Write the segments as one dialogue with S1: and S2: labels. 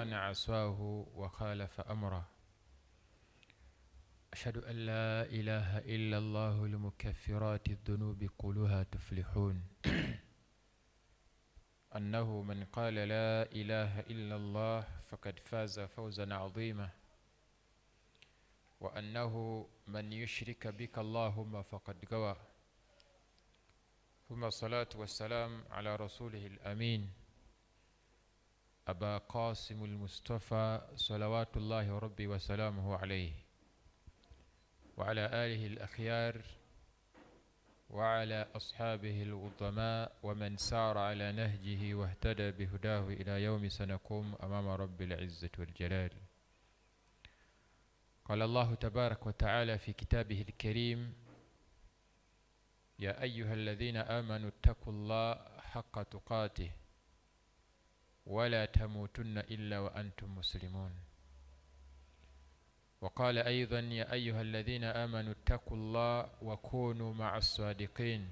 S1: من عصاه وخالف أمره. أشهد أن لا إله إلا الله لمكفرات الذنوب قولها تفلحون، أنه من قال لا إله إلا الله فقد فاز فوزا عظيما، وأنه من يشرك بك اللهم فقد غوى. ثم الصلاة والسلام على رسوله الأمين أبا قاسم المصطفى صلوات الله ربي وسلامه عليه وعلى آله الأخيار وعلى أصحابه العظماء ومن سار على نهجه واهتدى بهداه إلى يوم سنقوم أمام رب العزة والجلال. قال الله تبارك وتعالى في كتابه الكريم: يا أيها الذين آمنوا اتقوا الله حق تقاته ولا تموتن إلا وأنتم مسلمون. وقال أيضا: يا أيها الذين آمنوا اتقوا الله وكونوا مع الصادقين.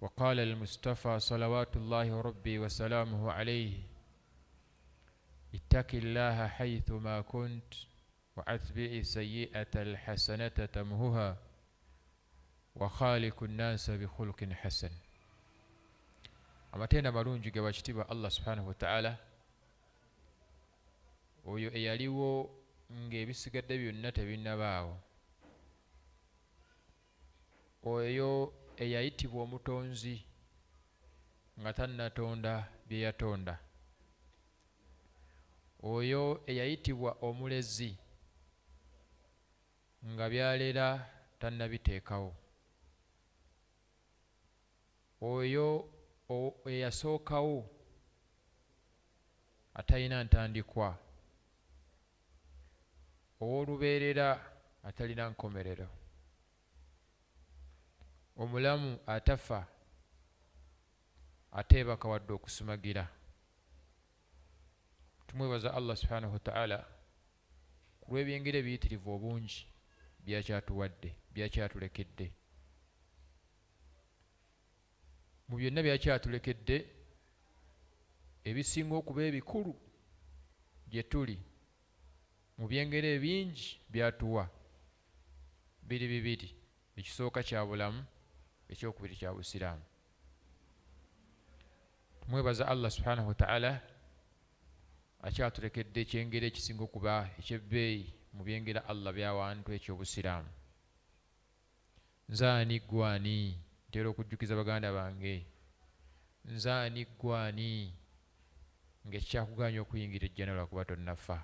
S1: وقال المصطفى صلوات الله ربي وسلامه عليه: اتق الله حيثما كنت وأتبع السيئة الحسنة تمهها وخالق الناس بخلق حسن. Amatenda amalungi ge wakitiibwa Allah subhanahu wataala, oyo eyaliwo ng'ebisigadde byonna tebinnabaawo, oyo eyayitibwa omutonzi nga tannatonda bye yatonda, oyo eyayitibwa omulezi nga byalera tannabiteekawo, oyo eyasookawo atalina ntandikwa, ow'olubeerera atalina nkomerero, omulamu atafa ateebaka wadde okusumagira. Tumwebaza Allah subhanahu wataala ku lw'ebyengera ebiyitirivu obungi byakyatuwadde, byakyatulekedde. Mu byonna byakyatulekedde, ebisinga okuba ebikulu gye tuli mu byengera ebingi byatuwa biri bibiri: ekisooka kya bulamu, ekyokubiri kya busiraamu. Tumwebaza Allah subhanahu wataala akyatulekedde ekyengera ekisinga okuba ekyebbeeyi mu byengera Allah byawantu, ekyobusiraamu. Nzaani gwani? Ntera okujjukiza baganda bange, nzaani gwani ng'ekyakuganya okuyingira ejjana lwakuba tonnafa?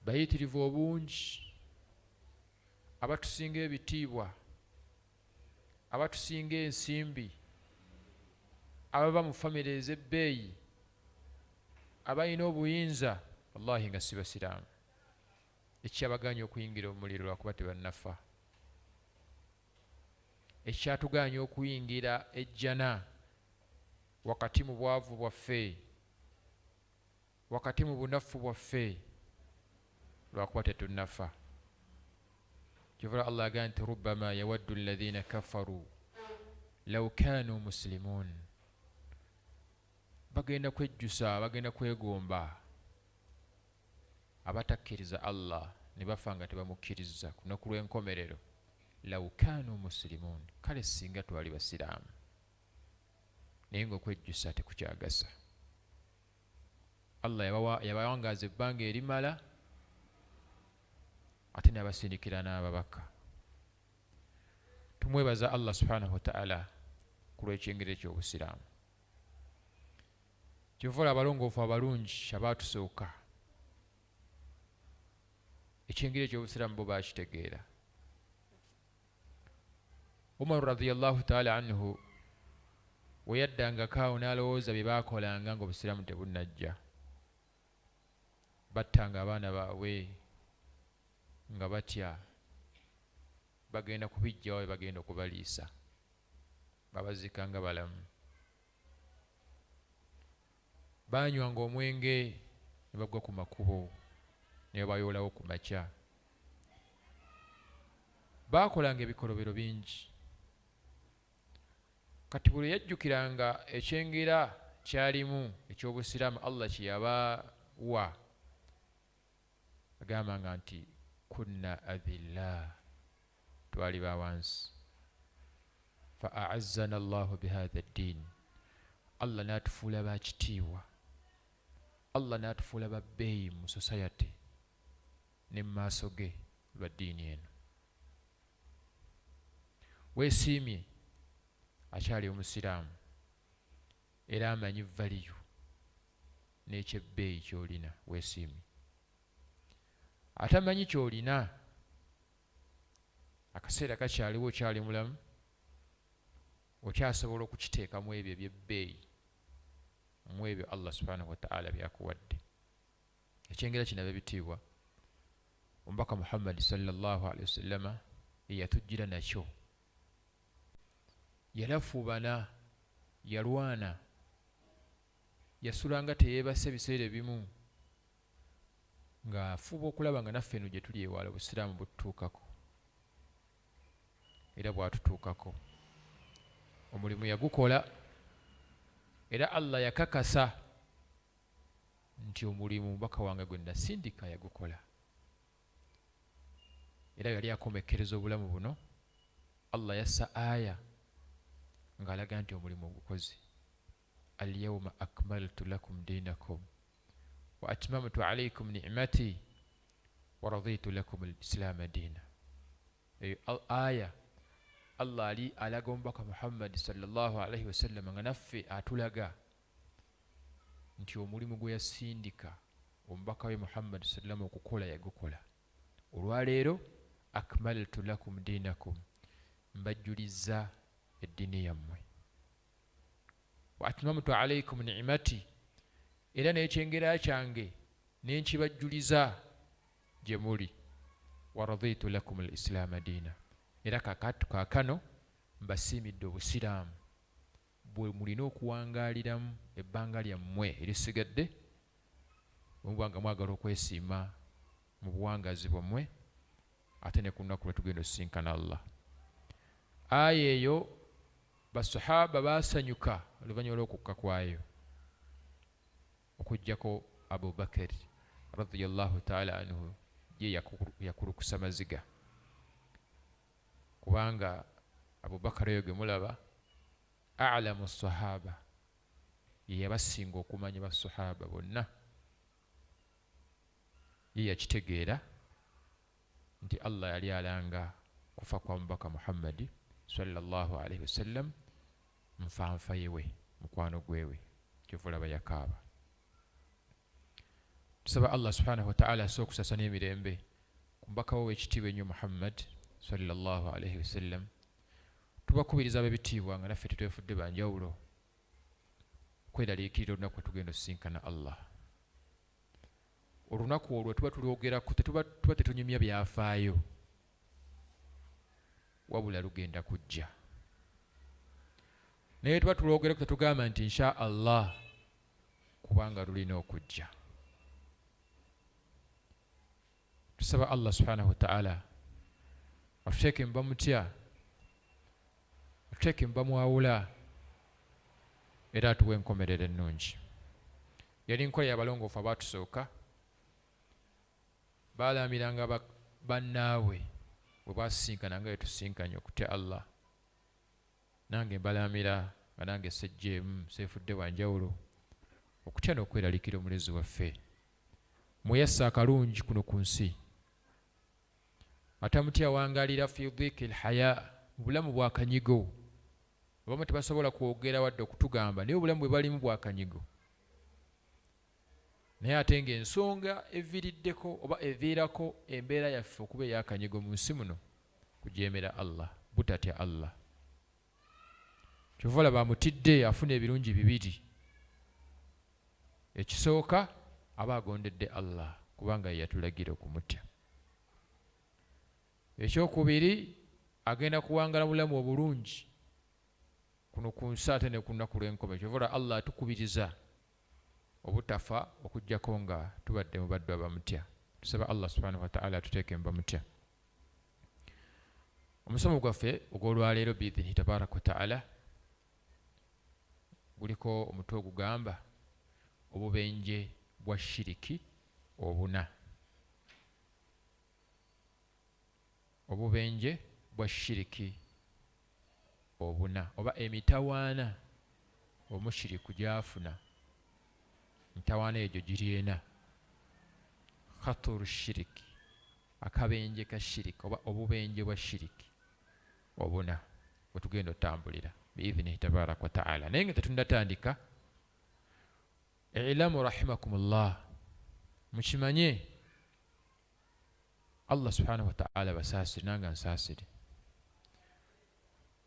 S1: Bayitirivu obungi abatusinga ebitiibwa, abatusinga ensimbi, abava mu famire ez'ebbeeyi, abalina obuyinza, wallahi nga si basiraamu. Ekyabaganya okuyingira omuliro lwakuba tebannafa. Ekyatuganya okuyingira ejjana wakati mu bwavu bwaffe, wakati mu bunafu bwaffe, lwakuba tetunnafa. Kyovula Allah agamba nti rubbama yawaddu alladhina kafaru law kanu muslimun. Bagenda kwejjusa, bagenda kwegomba abatakkiriza Allah ne bafa nga tebamukkiriza ku lunaku lw'enkomerero, law kanu muslimun, kale singa twali basiraamu. Naye ng'okwejjusa tekukyagasa. Allah yabawangaaza ebbanga erimala ate n'abasindikira n'ababaka. Tumwebaza Allah subhanahu wataala ku lw'ekyengero eky'obusiraamu. Kyova abalongoofu abalungi abaatusooka ekyengero eky'obusiraamu bo baakitegeera. Umaru radiyallahu taala anhu we yaddangako awo n'alowooza bye baakolanga ng'obusiraamu tebunnajja, battanga abaana baabwe nga batya bagenda kubijjawo bwe bagenda okubaliisa, babaziika nga balamu. Baanywanga omwenge ne bagwa ku makubo ne babayoolawo ku makya. Baakolanga ebikolobero bingi. Kati buli yajjukiranga ekyengera kyalimu eky'obusiraamu Allah kye yabawa, agambanga nti kunna adhilla, twali ba wansi, fa a'azzana Allahu bihadha ad-din, Allah n'atufuula ba kitiibwa, Allah n'atufuula ba bbeeyi mu society ne mu maaso ge lwa ddiini eno. Weesiimye akyali omusiraamu era amanyi valiyu n'ekyebbeeyi ky'olina. Weesiimye atamanyi ky'olina, akaseera kakyaliwo, okyali mulamu, okyasobola okukiteekamu ebyo ebyebbeeyi mu ebyo Allah subhanahu wataala byakuwadde. Ekyengera kino, ab'ebitiibwa, omubaka Muhammadi sallallahu alaihi wasallama eyatujjira nakyo, yalafuubana, yalwana, yasulanga teyeebase ebiseera ebimu ng'afuba okulaba nga naffe eno gye tuli ewala obusiraamu bututuukako, era bwatutuukako. Omulimu yagukola, era Allah yakakasa nti omulimu mubaka wange gwe nasindika yagukola. Era yali akomekkereza obulamu buno, Allah yassa aya ng'alaga nti omulimu ogukoze: alyawma akmaltu lakum dinakum wa atmamtu alaikum ni'mati wa raditu lakum alislaama diina. Eyo aya Allah ali alaga omubaka Muhammadi sallallahu alaihi wasallam nga naffe atulaga nti omulimu gwe yasindika omubaka we Muhammadi sallama okukola yagukola. Olwaleero akmaltu lakum dinakum, mbajjuliza eddiini yammwe, wa atmamtu alaikum ni'mati, era n'ekyengera kyange nenkibajjuliza gye muli, wa raditu lakum alislaama diina, era kaakano mbasiimidde obusiraamu bwe mulina okuwangaaliramu ebbanga lyammwe erisigadde, bwe muba nga mwagala okwesiima mu buwangaazi bwammwe ate ne ku lunaku lwe tugenda osisinkana Allah. Aya eyo basahaba baasanyuka oluvannyuma lw'okukka kwayo, okuggyako Abubakari radiyallahu taala anhu, ye yakulukusa maziga, kubanga Abubakari oyo gwe mulaba alamu sahaba, ye yabasinga okumanya basahaba bonna. Ye yakitegeera nti Allah yali alanga kufa kwa mubaka Muhammadi sallallahu alaihi wasallam, nfanfa yewe, mukwano gwewe, kyova olaba yakaaba. Tusaba Allah subhanahu wataala asse okusasa n'emirembe ku mubaka we ow'ekitiibwa ennyo Muhammad sallallahu alaihi wasallam. Tubakubiriza ab'ebitiibwa, nga naffe tetwefudde banjawulo, okweraliikirira olunaku lwe tugenda osisinkana Allah. Olunaku olwo tuba tulwogerako, tuba tetunyumya byafaayo, wabula lugenda kujja. Naye tuba tulwogerako tetugamba nti insha Allah, kubanga lulina okujja. Tusaba Allah subhanahu wataala atuteeke mu bamutya, atuteeke mu bamwawula, era atuwa enkomerero ennungi. Yali nkola y'abalongoofu abaatusooka, baalaamiranga bannaabwe bwe baasisinkana nga betusinkanye okutya Allah. Nange mbalaamira nga nange sejjeemu, seefudde wanjawulo, okutya n'okweraliikira Omulezi waffe mweyassa akalungi kuno ku nsi. Atamutya awangalira fi dhiiki lhaya, mu bulamu bwakanyigo. Abamu tebasobola kwogera wadde okutugamba, naye obulamu bwe balimu bwakanyigo. Naye ate ng'ensonga eviiriddeko oba eviirako embeera yaffe okuba ey'akanyigo mu nsi muno kujeemera Allah, butatya Allah. Kyova olaba amutidde afuna ebirungi bibiri. Ekisooka, aba agondedde Allah kubanga ye yatulagira okumutya. Ekyokubiri, agenda kuwangala bulamu obulungi kuno ku nsi ate ne ku lunaku lw'enkomerero. Kyova olaba Allah atukubiriza obutafa okuggyako nga tubadde mu baddu abamutya. Tusaba Allah subhanahu wataala atuteeke mu bamutya. Omusomo gwaffe ogw'olwaleero biidhinihi tabaraka wataala Guliko omutwe ogugamba obubenje bwa shiriki obuna. Obubenje bwa shiriki obuna oba emitawaana omushiriku gyafuna, emitawaana egyo giri ena. Khaturu shiriki, akabenje ka shiriki oba obubenje bwa shiriki obuna bwetugenda otambulira biidhinihi tabaraka wataala. Naye nga tetunatandika, ilamu rahimakumullah, mukimanye Allah subhanahu wataala basaasire nange ansaasire,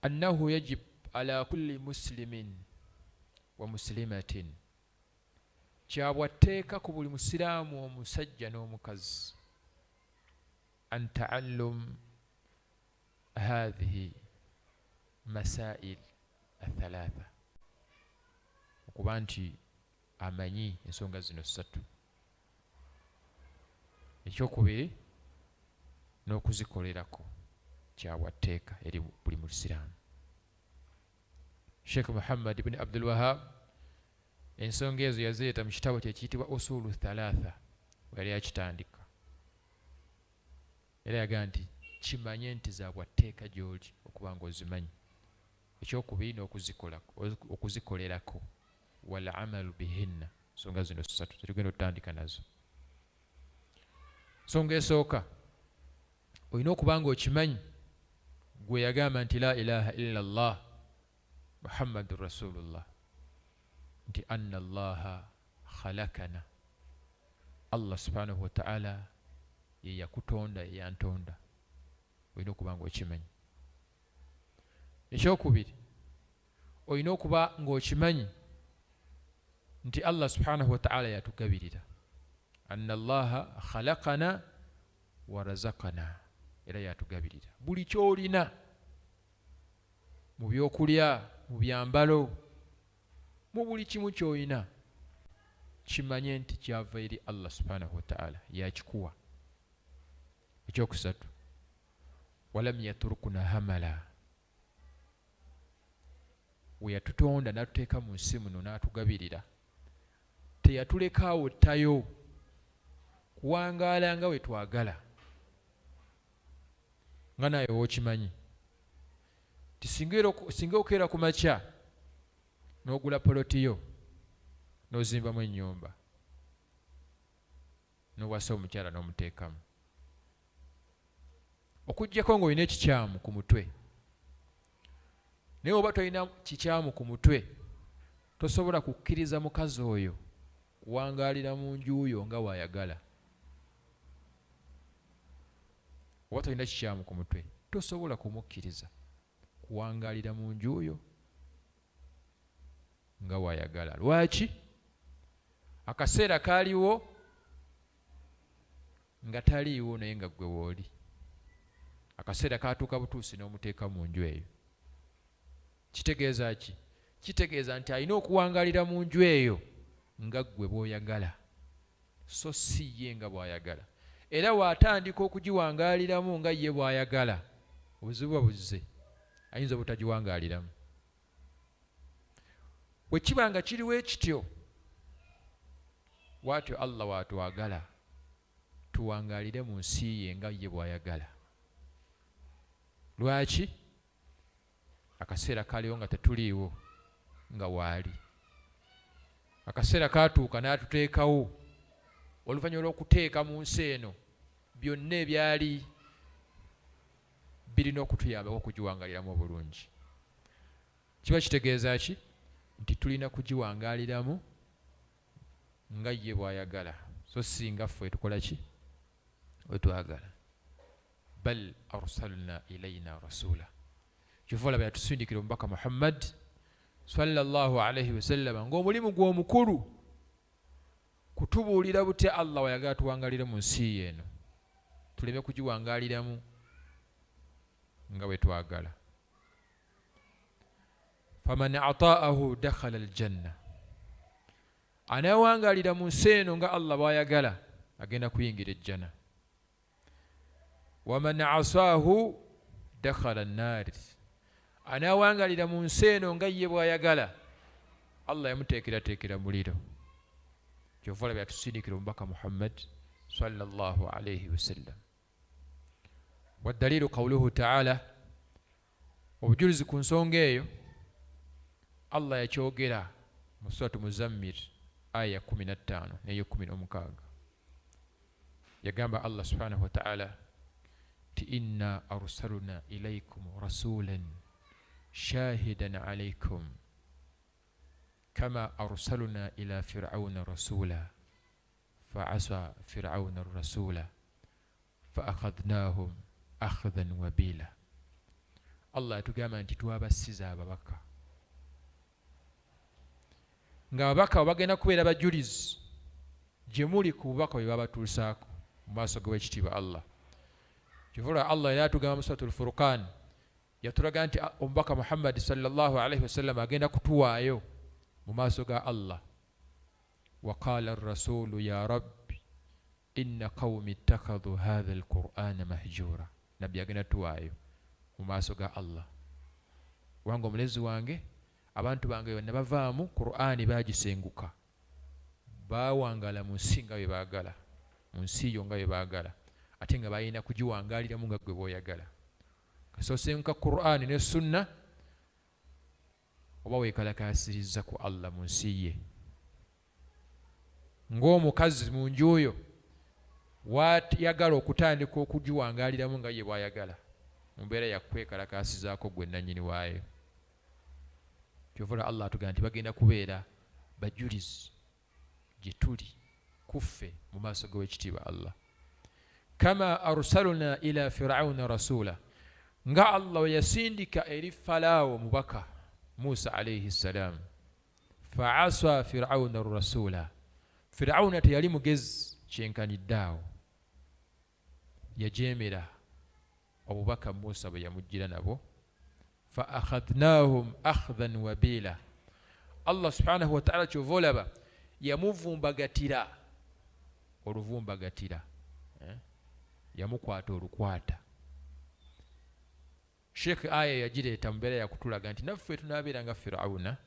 S1: annahu yajib ala kulli muslimin wa muslimatin, kyabwatteeka ku buli musiraamu omusajja n'omukazi, an taallum hathihi masail athalatha, okuba nti amanyi ensonga zino ssatu. Ekyokubiri, n'okuzikolerako kyabwatteeka eri buli musiraamu. Sheikh Muhammad ibn Abdul Wahab ensonga ezo yazireeta mu kitabo kye ekiyitibwa Usulu Thalatha weyali akitandika, era yagamba nti kimanye nti za bwatteeka gy'oli okuba nga ozimanyi. Ekyokubiri, n'okuzikolerako, wal amalu bihinna. Nsonga zino ssatu tetugenda otutandika nazo. Nsonga esooka, olina okuba nga okimanyi gwe yagamba nti la ilaha illa llah muhammadun rasulullah, nti anna allaha khalakana, Allah subhanahu wataala ye yakutonda, ye yantonda. Olina okuba nga okimanyi. Ekyokubiri, olina okuba ng'okimanyi nti Allah subhanahu wataala yatugabirira, anna allaha khalakana wa razakana, era yatugabirira buli kyolina mu byokulya, mu byambalo, mu buli kimu kyolina, kimanye nti kyava eri Allah subhanahu wataala, yakikuwa. Ekyokusatu, walam yaturukuna hamala, we yatutonda n'atuteeka mu nsi muno n'atugabirira, teyatulekaawo ttayo kuwangaala nga we twagala. Nga naawe w'okimanyi nti singa okeera ku makya n'ogula poloti yo n'ozimbamu ennyumba n'owasa omukyala n'omuteekamu, okuggyako ng'olina ekikyamu ku mutwe. Naye oba tolina kikyamu ku mutwe, tosobola kukkiriza mukazi oyo kuwangaalira mu nju yo nga w'ayagala. Oba tolina kikyamu ku mutwe, tosobola kumukkiriza kuwangaalira mu nju yo nga w'ayagala. Lwaki? Akaseera kaaliwo nga taliiwo naye nga ggwe wooli. Akaseera katuuka butuusi n'omuteeka mu nju eyo. Kitegeeza ki? Kitegeeza nti alina okuwangaalira mu nju eyo nga ggwe bw'oyagala, so si ye nga bw'ayagala. Era w'atandika okugiwangaaliramu nga ye bw'ayagala, obuzibu buba buzze, ayinza obutagiwangaaliramu. Bwe kiba nga kiriwo ekityo, bw'atyo Allah w'atwagala tuwangaalire mu nsi ye nga ye bw'ayagala. Lwaki? Akaseera kaliwo nga tetuliiwo nga waali. Akaseera katuuka n'atuteekawo oluvannyuma lw'okuteeka mu nsi eno byonna ebyali birina okutuyambako okugiwangaaliramu obulungi. Kiba kitegeeza ki? Nti tulina kugiwangaaliramu nga ye bw'ayagala, so si nga ffe tukola ki wetwagala. Bal arsalna ilaina rasula, kyova olaba yatusindikira omubaka Muhammad sallallahu alaihi wasallama ng'omulimu gwe omukulu kutubuulira butya Allah wayagala tuwangalire mu nsi ye eno, tuleme kugiwangaliramu nga bwe twagala. Faman ataahu dakhala aljanna, anawangalira mu nsi eno nga Allah bw'ayagala agenda kuyingira ejjana. Waman asaahu dakhala nnaari, anawangalira mu nsi eno nga ye bw'ayagala Allah yamuteekerateekera muliro. Kyova olaba yatusindikira omubaka Muhammad sallallahu alaihi wasallam. Waddaliilu qawluhu taala, obujulizi ku nsonga eyo Allah yakyogera mu suratu Muzammir aya 15 neyo 16. Yagamba Allah subhanahu wataala ti inna arsalna ilaikum rasulan shahidan alaikum kama arsalna ila firauna rasula faasa firauna rasula faakhadhnahum akhdhan wabila. Allah yatugamba nti twabasiza ababaka, nga ababaka bagenda kubeera bajulizi gye muli ku bubaka bwe babatuusaako mu maaso g'owekitiibwa Allah. Kivula Allah era atugamba mu Suratul Furqan, yatulaga nti omubaka Muhammad sallallahu alaihi wasallam agenda kutuwaayo mu maaso ga Allah. Wa qala ar-rasulu ya rabbi inna qawmi ittakhadhu hadha al-qur'ana mahjura. Nabbi agenda tuwaayo mu maaso ga Allah, wange omulezi wange, abantu bange bonna bavaamu Qur'ani bagisenguka, bawangala mu nsi nga bwe baagala, mu nsi yo nga bwe baagala, ate nga balina kugiwangaaliramu nga gwe bw'oyagala. Kasita osenguka Qur'ani ne sunna, oba weekalakaasiriza ku Allah mu nsi ye. Ng'omukazi mu nju yo wayagala okutandika okugiwangaaliramu nga ye bw'ayagala, mu mbeera ya kwekalakaasizaako gwe nannyini waayo. Kyova Allah atugamba nti bagenda kubeera bajulizi gye tuli kuffe mu maaso g'owekitiibwa Allah. Kama arsalna ila firauna rasula, nga Allah we yasindika eri Falaawo mubaka Musa alayhi salam, faasa firauna rasula. Firauna teyali mugezi kyenkanidde awo, yajeemera obubaka Musa bwe yamujjira nabwo. Fa akhadhnahum akhdhan wabila. Allah subhanahu wa ta'ala kyova olaba yamuvumbagatira oluvumbagatira, yamukwata olukwata. Sheikh aya yagireeta mu mbeera yakutulaga nti naffe tunaabeera nga Firauna,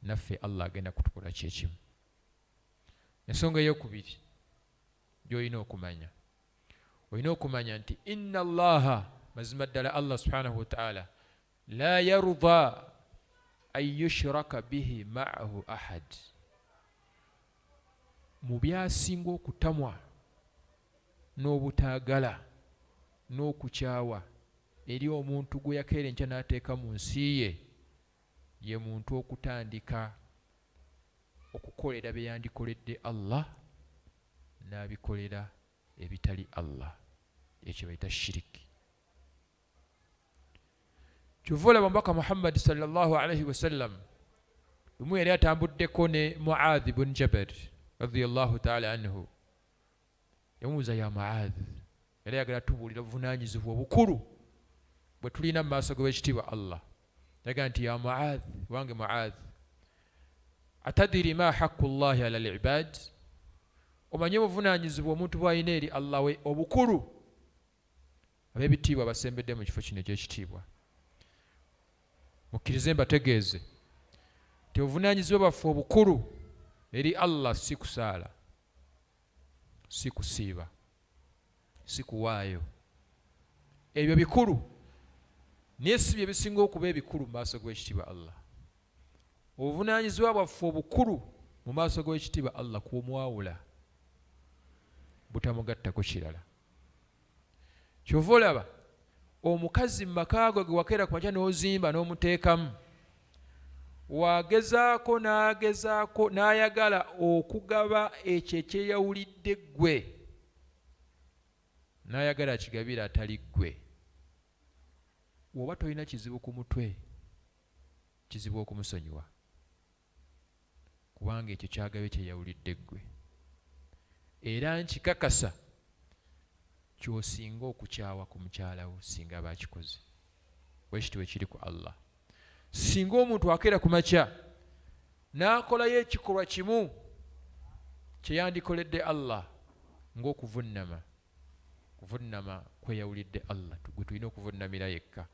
S1: naffe Allah agenda kutukola kyekimu. Ensonga eyokubiri gy'olina okumanya, olina okumanya nti inna Allaha, mazima ddala Allah subhanahu wa ta'ala la yarda an yushraka bihi ma'ahu ahad. Mu byasinga okutamwa n'obutaagala n'okukyawa eri omuntu gwe yakeera enkya n'ateeka mu nsi ye, ye muntu okutandika okukolera bye yandikoledde Allah n'abikolera ebitali Allah, ekyo bayita shiriki. Kyova olaba omubaka Muhammad sallallahu alaihi wasallam lumu yali atambuddeko ne Muadh bun Jabal radiyallahu taala anhu, yamubuuza ya Muadh, yali ayagala tubuulira obuvunaanyizibwa obukulu bwe tulina mu maaso g'owekitiibwa Allah. Yagamba nti ya Muadh, wange Muadh, atadiri ma haqqu llahi ala al-ibad, omanye obuvunaanyizibwa omuntu bw'alina eri Allah we obukulu. Ab'ebitiibwa basembedde mu kifo kino eky'ekitiibwa, mukkirize mbategeeze nti obuvunaanyizibwa bwaffe obukulu eri Allah si kusaala, si kusiiba, si kuwaayo, ebyo bikulu, naye si bye bisinga okuba ebikulu mu maaso g'ekitiibwa Allah. Obuvunaanyizibwa bwaffe obukulu mu maaso g'ekitiibwa Allah kumwawula, butamugattako kirala. Kyova olaba omukazi mu maka go ge wakeera ku makya n'ozimba n'omuteekamu, wagezaako n'agezaako n'ayagala okugaba ekyo ekyeyawulidde ggwe, n'ayagala akigabire atali ggwe, bw'oba tolina kizibu ku mutwe, kizibu okumusonyiwa, kubanga ekyo kyagabye kyeyawulidde ggwe. Era nkikakasa ky'osinga okukyawa ku mukyala wo singa aba akikoze. Bwe kityo bwe kiri ku Allah. Singa omuntu akeera ku makya n'akolayo ekikolwa kimu kye yandikoledde Allah, ng'okuvunnama, kuvunnama kweyawulidde Allah, gwe tulina okuvunnamira yekka.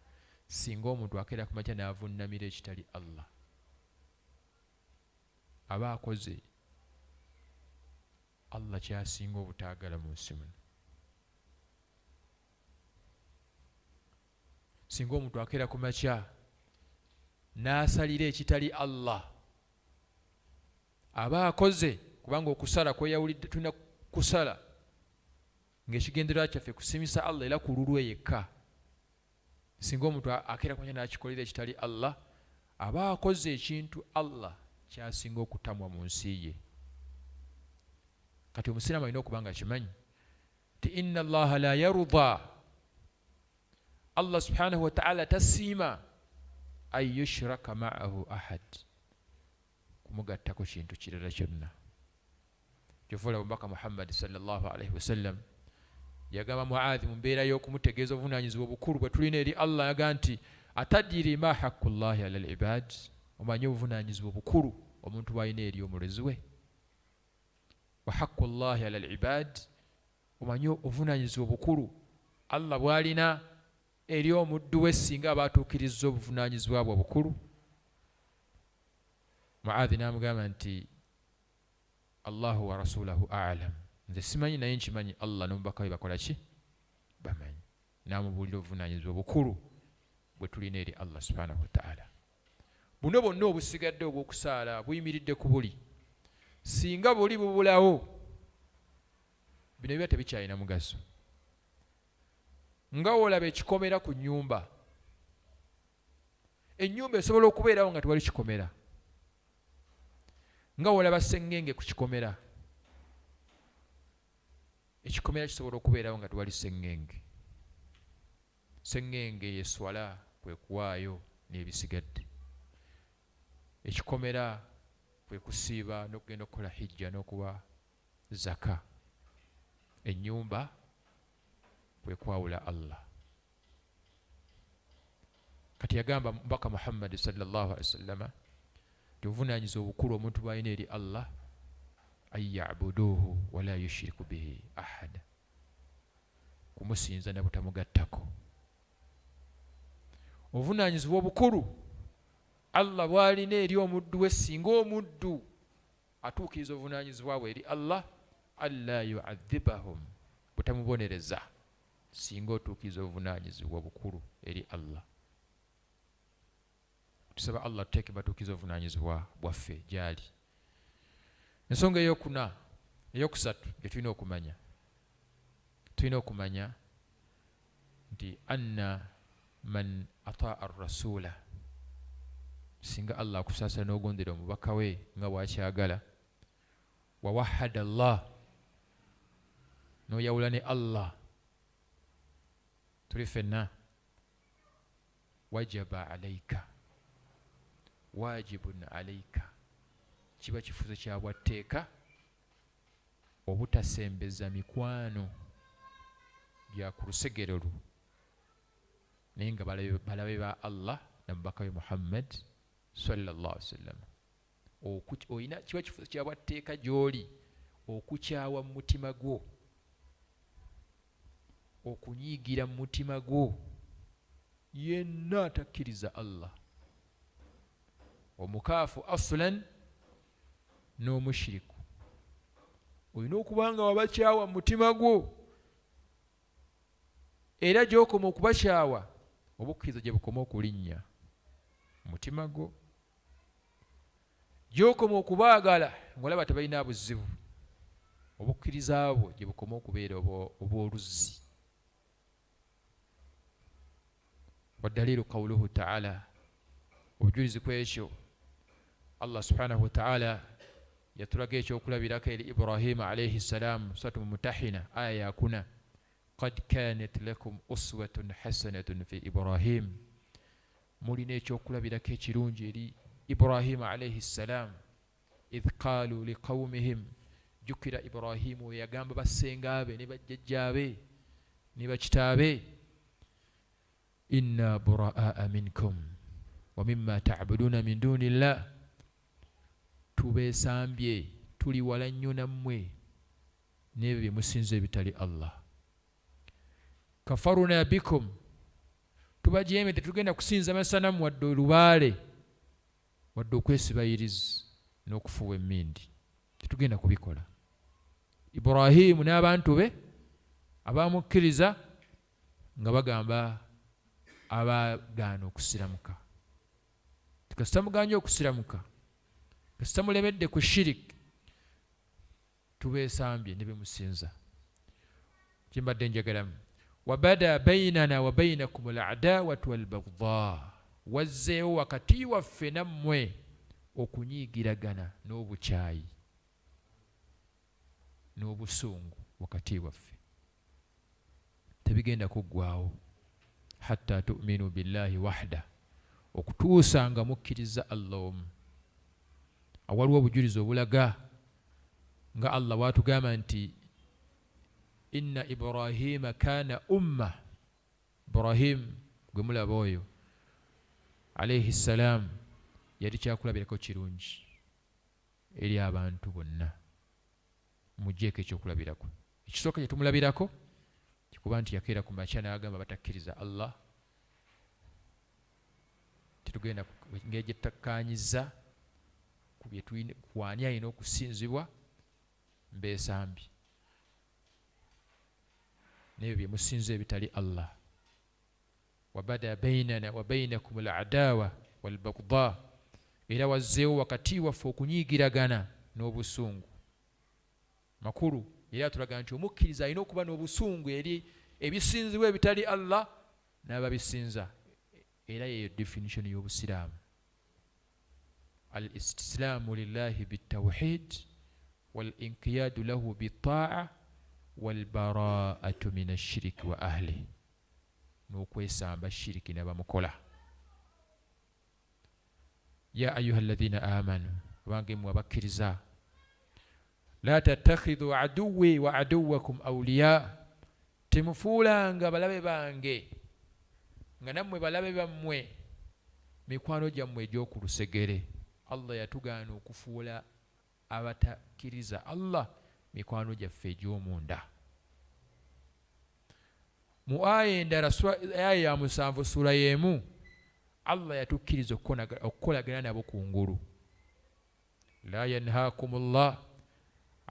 S1: Singa omuntu akeera ku makya n'avunnamira ekitali Allah, Aba akoze Allah kyasinga obutaagala mu nsi muno. Singa omuntu akeera ku makya n'asalira ekitali Allah, aba akoze, kubanga okusala kweyawulidde, tulina kusala ng'ekigendererwa kyaffe kusimisa Allah era ku lulwe yekka. Singa omuntu akeera ku makya n'akikolera ekitali Allah, aba akoze ekintu Allah kyasinga okutamwa mu nsi ye. Kati omusiraamu alina okuba nga akimanyi nti inna Allaha la yarda, Allah subhanahu wa ta'ala tasiima an yushraka ma'ahu ahad, kumugattako kintu kirala kyonna. Kyova olaba omubaka Muhammad sallallahu alaihi wasallam yagamba Muadhi mu mbeera y'okumutegeeza obuvunaanyizibwa obukulu bwe tulina eri Allah, yaga nti atadiri ma haqqu llahi ala al-ibad, omanyi obuvunaanyizibwa obukulu omuntu bw'alina eri omulezi we, wa haqqu llahi ala al-ibad, omanyi obuvunaanyizibwa obukulu Allah bw'alina eri omuddu we singa aba atuukirizza obuvunaanyizibwa bwe obukulu. Muadhi n'amugamba nti Allahu wa rasulahu a'lam, nze simanyi naye nkimanyi Allah n'omubaka we bakola ki? Bamanyi. N'amubuulira obuvunaanyizibwa obukulu bwe tulina eri Allah subhanahu wa ta'ala. Buno bwonna obusigadde obw'okusaala buyimiridde ku buli, singa buli bubulawo bino biba tebikyalina mugaso. Nga w'olaba ekikomera ku nnyumba, ennyumba esobola okubeerawo nga tewali kikomera. Nga w'olaba sseŋŋenge ku kikomera, ekikomera kisobola okubeerawo nga tewali sseŋŋenge. Sseŋŋenge ye swala, kwe kuwaayo n'ebisigadde. Ekikomera kwe kusiiba n'okugenda okukola hijja n'okuwa zaka. Ennyumba kwe kwawula Allah. Kati yagamba Mubaka Muhammadi sallallahu alaihi wasallama nti obuvunaanyizibwa obukulu omuntu bw'alina eri Allah, an yabuduuhu wala yushiriku bihi ahada, kumusinza na butamugattako. Obuvunaanyizibwa obukulu Allah bw'alina eri omuddu we, singa omuddu atuukiriza obuvunaanyizibwa bwe eri Allah, alla yuadhibahum, butamubonereza singa otuukiriza obuvunaanyizibwa obukulu eri Allah. Tusaba Allah tuteeke batuukiriza obuvunaanyizibwa bwaffe gy'ali. Ensonga eyokuna, eyokusatu gye tulina okumanya, tulina okumanya nti anna man ataa arrasula, singa Allah akusaasira n'ogondera omubaka we nga bw'akyagala, wa wahada Allah, n'oyawula ne Allah, tuli ffenna, wajaba alaika, wajibun alaika, kiba kifuzo kya bwatteeka obutasembeza mikwano gya ku lusegere lwo naye nga balabe ba Allah na mubaka we Muhammad sallallahu alaihi wasallam. Olina kiba kifuzo kya bwatteeka gy'oli okukyawa mu mutima gwo, okunyiigira mu mutima gwo yenna atakkiriza Allah, omukaafu aslan n'omushiriku. Olina okuba nga wabakyawa mu mutima gwo, era gy'okoma okubakyawa obukkiriza gye bukoma okulinnya mu mutima gwo, gy'okoma okubaagala ng'olaba tebalina buzibu, obukkiriza bwo gye bukoma okubeera obw'oluzzi. Wadaliilu qawuluhu taala, obujulizi ku ekyo Allah subhanahu wataala yatulaga ekyokulabirako eri Ibrahima alaihi ssalaamu, suratu Mumutahina aya yakuna, qad kanat lakum uswatun hasanatun fi Ibrahim, mulina ekyokulabirako ekirungi eri Ibrahima alaihi ssalaamu, idh qaalu liqaumihim, jjukira Ibrahimu we yagamba bassengaabe ne bajjajjaabe ne bakitaabe, inna buraaa minkum wa mimma ta'buduna min dunillah, tubeesambye, tuli wala nnyo nammwe n'ebyo bye musinza ebitali Allah. Kafaruna bikum, tubajeemedde, tetugenda kusinza masanamu wadde olubaale wadde okwesibayiriza. N'okufuuwa emmindi tetugenda kubikola. Ibrahiimu n'abantu be abamukkiriza nga bagamba abagaana okusiramuka, kasita muganye okusiramuka, kasita mulemedde ku shirik, tubeesambye ne bemusinza. Kyembadde njagalamu, wabada bainana wa bainakum al-adawatu walbagda, wazzeewo wakati waffe nammwe okunyiigiragana n'obukyayi n'obusungu wakati waffe, tebigenda kuggwawo, hatta tu'minu billahi wahda, okutuusa nga mukkiriza Allah omu. Awaliwo obujulizi obulaga nga Allah bw'atugamba nti inna Ibrahima kana umma, Ibrahim gwe mulaba oyo alayhi ssalam yali kyakulabirako kirungi eri abantu bonna. Muggyeko ekyokulabirako ekisooka kye tumulabirako kikuba nti yakeera ku makya n'agamba batakkiriza Allah, tetugenda ngeri gye tutakkaanyizza ku bye tulina, ku ani alina okusinzibwa, mbeesambye n'ebyo bye musinza ebitali Allah. Wabada bainana wa bainakum al-adawa walbagda, era wazzeewo wakati waffe okunyiigiragana n'obusungu. Makulu era atulaga nti omukkiriza alina okuba n'obusungu eri ebisinzibwa ebitali Allah n'ababisinza, era yeyo definition y'obusiraamu, al-istislaamu lillahi bitawhid wal inqiyadu lahu bitaa walbaraatu min ashiriki wa ahli, n'okwesamba shiriki n'abamukola. Ya ayuha alladhina amanu, abange mmwe abakkiriza, la tattakhidhu aduwi wa aduwakum awliya, temufuulanga balabe bange nga nammwe balabe bammwe mikwano gyammwe egy'oku lusegere. Allah yatugaana okufuula abatakkiriza Allah mikwano gyaffe egy'omunda. Mu aya endala, aya ya 7 sura y'emu, Allah yatukkiriza okukolagana nabo ku ngulu. La yanhaakum llah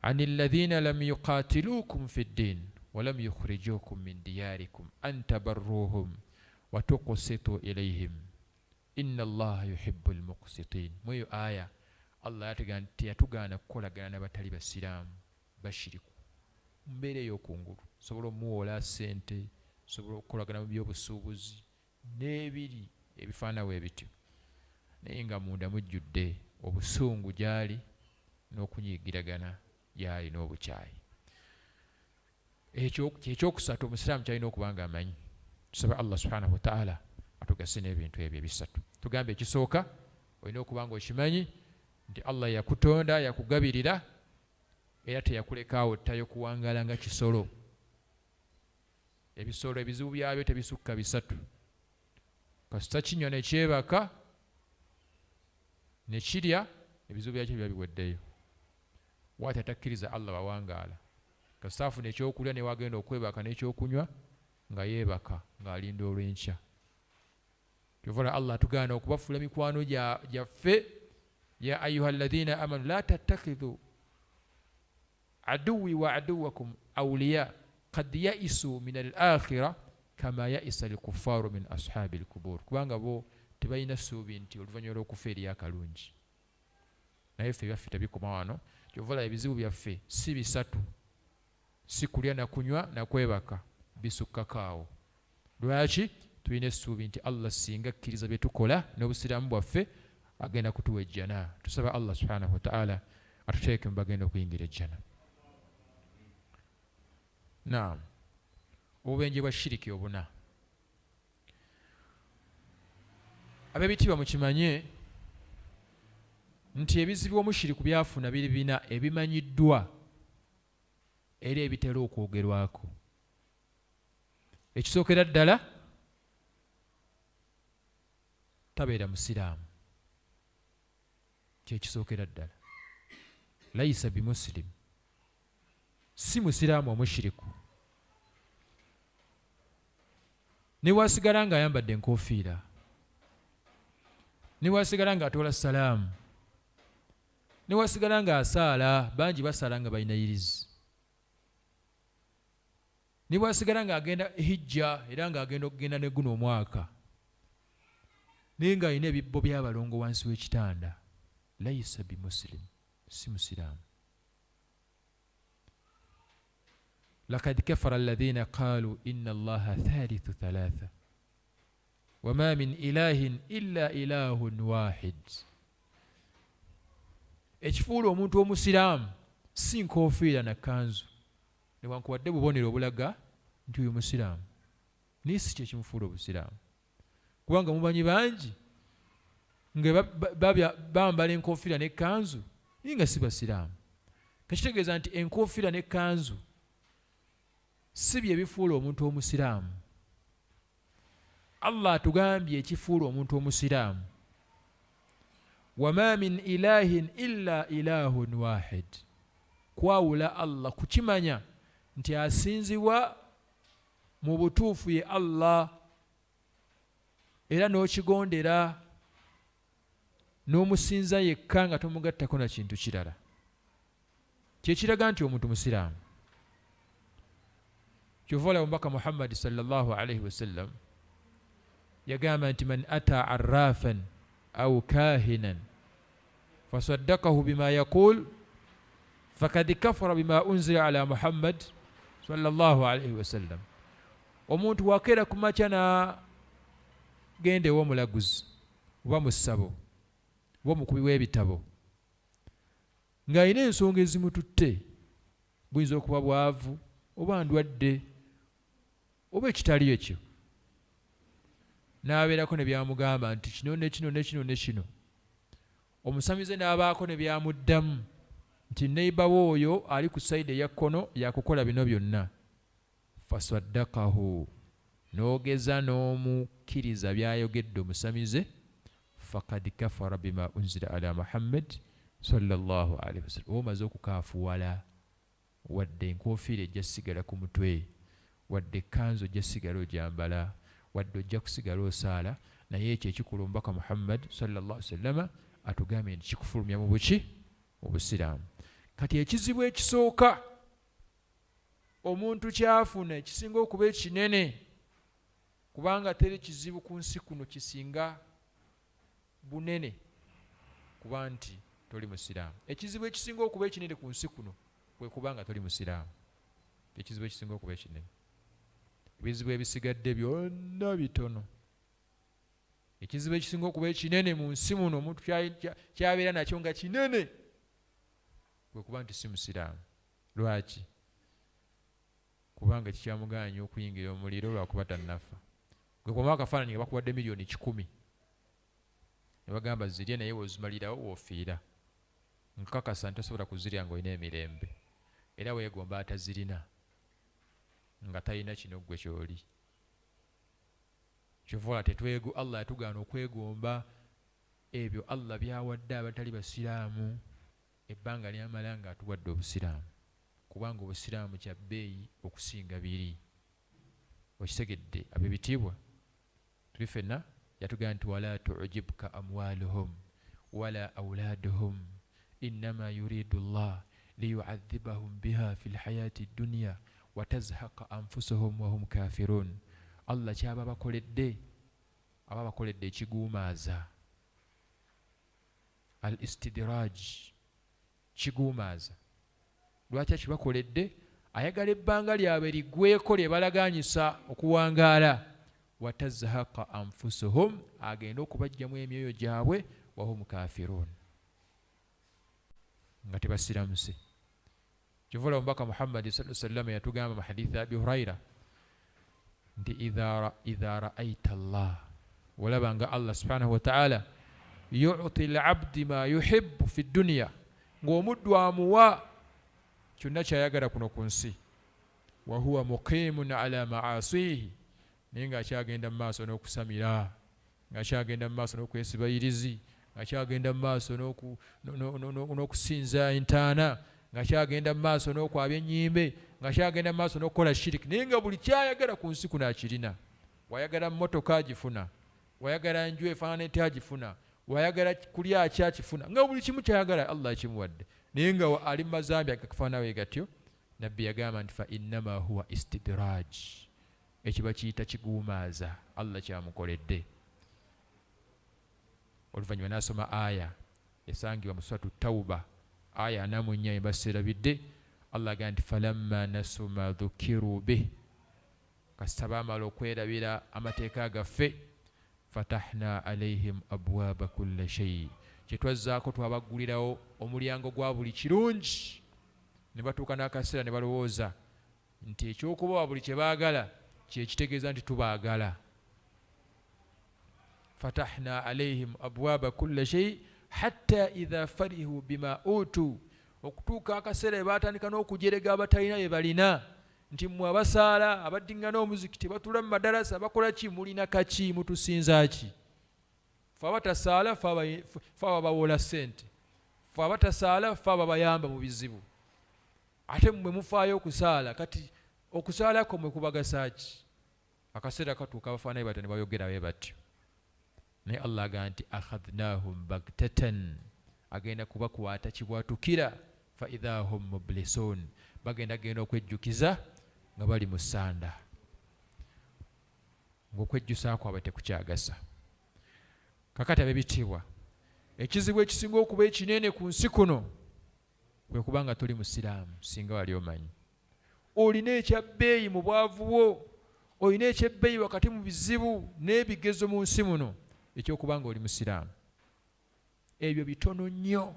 S1: ani alladhina lam yuqatilukum fi ddin walam yukhrijukum min diyarikum an tabarruhum wa tuqsitu ilayhim inna allaha yuhibbu almuqsitin. Mweyo aya Allah teyatugaana kukolagana n'abatali basiraamu bashiriku mu mbeera ey'okungulu. Sobola omuwola ssente, sobola okukolagana mu byobusuubuzi n'ebiri ebifaanawo ebityo, naye nga munda mujjudde obusungu gy'ali n'okunyiigiragana gy'ali n'obukyayi. Ekyo kyekyokusatu omusiraamu kyalina okuba nga amanyi. Tusaba Allah subhanahu wataala atugase n'ebintu ebyo ebisatu. Tugambe ekisooka, olina okuba nga okimanyi nti Allah yakutonda, yakugabirira, era teyakulekaawo ttayo kuwangaala nga kisolo. Ebisolo ebizibu byabyo tebisukka bisatu. Kasita kinywa ne kyebaka ne kirya, ebizibu byakyo biba biweddeyo. Waati atakkiriza Allah bawangaala, kasita afuna ekyokulya ne wagenda okwebaka n'ekyokunywa nga yeebaka ng'alinda olw'enkya. Kyova Allah atugaana okubafuula mikwano gyaffe. Ya ayuha alladhina amanu la tattakhidhu aduwi wa aduwakum awliya qad yaisu min al-akhira kama yaisa al-kuffaru min ashabi al-kubur, kubanga bo tebalina ssuubi nti oluvannyuma lw'okufa eriyo akalungi. Naye ffe byaffe tebikoma wano. Kyova olaba ebizibu byaffe si bisatu, si kulya na kunywa na kwebaka, bisukkako awo. Lwaki? Tulina essuubi nti Allah singa akkiriza bye tukola n'obusiraamu bwaffe agenda kutuwa ejjana. Tusaba Allah subhanahu wataala atuteeke mu bagenda okuyingira ejjana. Naam, obubenje bwa shiriki obuna. Ab'ebitiibwa, mukimanye nti ebizibu omushiriku byafuna biri bina ebimanyiddwa era ebitera okwogerwako. Ekisookera ddala, tabeera musiraamu, kyekisookera ddala. Laisa bimusilimu, si musiraamu omushiriku. Ne wasigala ng'ayambadde enkofiira, ne wasigala ng'atoola salaamu, Newasigala ng'asaala, bangi basaala nga balina yirizi. Ne bwasigala ng'agenda hijja era ng'agenda okugenda ne guno omwaka, naye ng'alina ebibbo by'abalongo wansi w'ekitanda, laisa bimusilimu, si musiraamu. Lakad kafara alladhina qalu inna allaha thalithu thalatha wama min ilahin illa ilahun wahid. Ekifuula omuntu omusiraamu si nkofiira na kanzu, newankubadde bubonero obulaga nti oyo musiraamu, naye si kyekimufuula obusiraamu, kubanga mumanyi bangi nga bambala enkofiira n'ekkanzu naye nga si basiraamu. Tekitegeeza nti enkofiira n'ekkanzu si bye bifuula omuntu omusiraamu. Allah atugambye ekifuula omuntu omusiraamu, wama min ilahin illa ilahun wahid, kwawula Allah, kukimanya nti asinzibwa mu butuufu ye Allah, era n'okigondera n'omusinza yekka nga tomugattako na kintu kirala, kyekiraga nti omuntu musiraamu. Kyova olaba omubaka Muhammadi sallallahu alaihi wasallam yagamba nti man ata arrafan au kahinan fasaddakahu bima yaqul fakad kafara bima unzila ala Muhammad sallallahu alaihi wasallam. Omuntu wakeera ku makya n'agenda ew'omulaguzi oba mu ssabo oba omukubi w'ebitabo ng'alina ensonga ezimututte, buyinza okuba bwavu oba ndwadde oba ekitali ekyo, n'abeerako ne byamugamba nti kino ne kino ne kino ne kino, omusamize n'abaako ne byamuddamu nti neiba wo oyo ali ku sayidi eya kkono yakukola bino byonna, fasaddakahu, n'ogeza n'omukkiriza by'ayogedde omusamize, fakad kafara bima unzila ala Muhammad sallallahu alaihi wasallam. Oba omaze okukaafuwala, wadde enkofiira ejja sigala ku mutwe, wadde ekkanzu ojja sigala ogyambala, wadde ojja kusigala osaala, naye ekyo ekikola omubaka Muhammad sallallahu alaihi wasallama atugambye nti kikufulumya mu buki? Mu busiraamu. Kati ekizibu ekisooka omuntu kyafuna ekisinga okuba ekinene, kubanga teri kizibu ku nsi kuno kisinga bunene kuba nti toli musiraamu. Ekizibu ekisinga okuba ekinene ku nsi kuno kwe kuba nga toli musiraamu. Ekizibu ekisinga okuba ekinene, ebizibu ebisigadde byonna bitono. Ekizibu ekisinga okuba ekinene mu nsi muno omuntu kyabeera nakyo nga kinene kwe kuba nti si musiraamu. Lwaki? Kubanga kikyamugaanya okuyingira omuliro lwakuba tannafa. Gwe kubamu akafaananyi nga bakuwadde 1,000,000 ne bagamba zirye, naye w'ozimalirawo w'ofiira. Nkakasa nti tosobola kuzirya ng'olina emirembe, era weegomba atazirina nga talina kino ggwe ky'oli. Kyova olaba tetwego, Allah yatugaana okwegomba ebyo Allah by'awadde abatali basiraamu ebbanga ly'amala ng'atuwadde obusiraamu, kubanga obusiraamu kya bbeeyi okusinga biri. Okitegedde ab'ebitiibwa? Tuli ffenna yatugamba nti wala tu'jibka amwaluhum wala auladuhum innama yuridu llah liyuadhibahum biha fi lhayati dunya watazhaqa anfusuhum wahum kafirun. Allah kyaba bakoledde, aba bakoledde ekiguumaaza, al istidraj, kiguumaaza. Lwaki akibakoledde? Ayagala ebbanga lyabwe liggweko lye balaganyisa okuwangaala, watazhaqa anfusuhum, agende okubajjamu emyoyo gyabwe, wahum kafirun, nga tebasiramuse. Kyova olaba omubaka Muhammadi sallallahu alaihi wasallam yatugamba mu hadithi ya Abi Huraira nti idha ra'aita Allah, olaba nga Allah subhanahu wa ta'ala yu'ti al-abdi ma yuhibbu fi dunya, ng'omuddu amuwa kyonna ky'ayagala kuno ku nsi, wa huwa muqimun ala ma'asihi, naye ng'akyagenda mu maaso n'okusamira, ng'akyagenda mu maaso n'okwesiba yirizi, ng'akyagenda mu maaso n'okusinza entaana, ng'akyagenda mu maaso n'okwabya ennyimbe, ng'akyagenda mu maaso n'okukola shiriki, naye nga buli ky'ayagala ku nsi kuno akirina. Wayagala mmotoka agifuna, wayagala nju efaanana etya agifuna, Wayagala kulya ki akifuna, nga buli kimu kyayagala Allah akimuwadde, naye nga ali mu mazambi agafaanana bwe gatyo. Nabbi yagamba nti fa innama huwa istidraj, ekyo bakiyita kiguumaaza Allah kyamukoledde. Oluvannyuma n'asoma aya esangibwa mu Suratu Tauba aya 44, emba seerabidde. Allah agamba nti falamma nasu ma dhukiru bih, kasita baamala okwerabira amateeka gaffe, fatahna alaihim abwaba kulla shay, kye twazzaako twabaggulirawo omulyango gwa buli kirungi. Ne batuuka n'akaseera ne balowooza nti ekyokubawa buli kye baagala kye kitegeeza nti tubaagala. Fatahna alaihim abwaba kulla shay hatta idha farihu bima utu, okutuuka akaseera bwe baatandika n'okujerega abatalina bye balina, nti mmwe abasaala, abaddiŋŋana omuzikiti, batuula mu madarasa, bakola ki, mulina kaki, mutusinza ki? Ffe abatasaala ffe ababawola ssente, ffe abatasaala ffe ababayamba mu bizibu, ate mmwe mufaayo okusaala, kati okusaala kwammwe kubagasa ki? Akaseera katuuka abafaananyi batyo ne bayogera bwe batyo, naye Allah agamba nti akhadhnahum baghtatan, agenda kubakwata kibwatukira, fa idha hum mublisun, bagenda genda okwejjukiza nga bali mu ssanda, ng'okwejjusa kwabwe tekukyagasa. Kakati ab'ebitiibwa, ekizibu ekisinga okuba ekinene ku nsi kuno kwe kuba nga toli musiraamu. Singa wali omanyi olina ekyabbeeyi mu bwavu bwo, olina ekyebbeeyi wakati mu bizibu n'ebigezo mu nsi muno, ekyokuba nga oli musiraamu, ebyo bitono nnyo,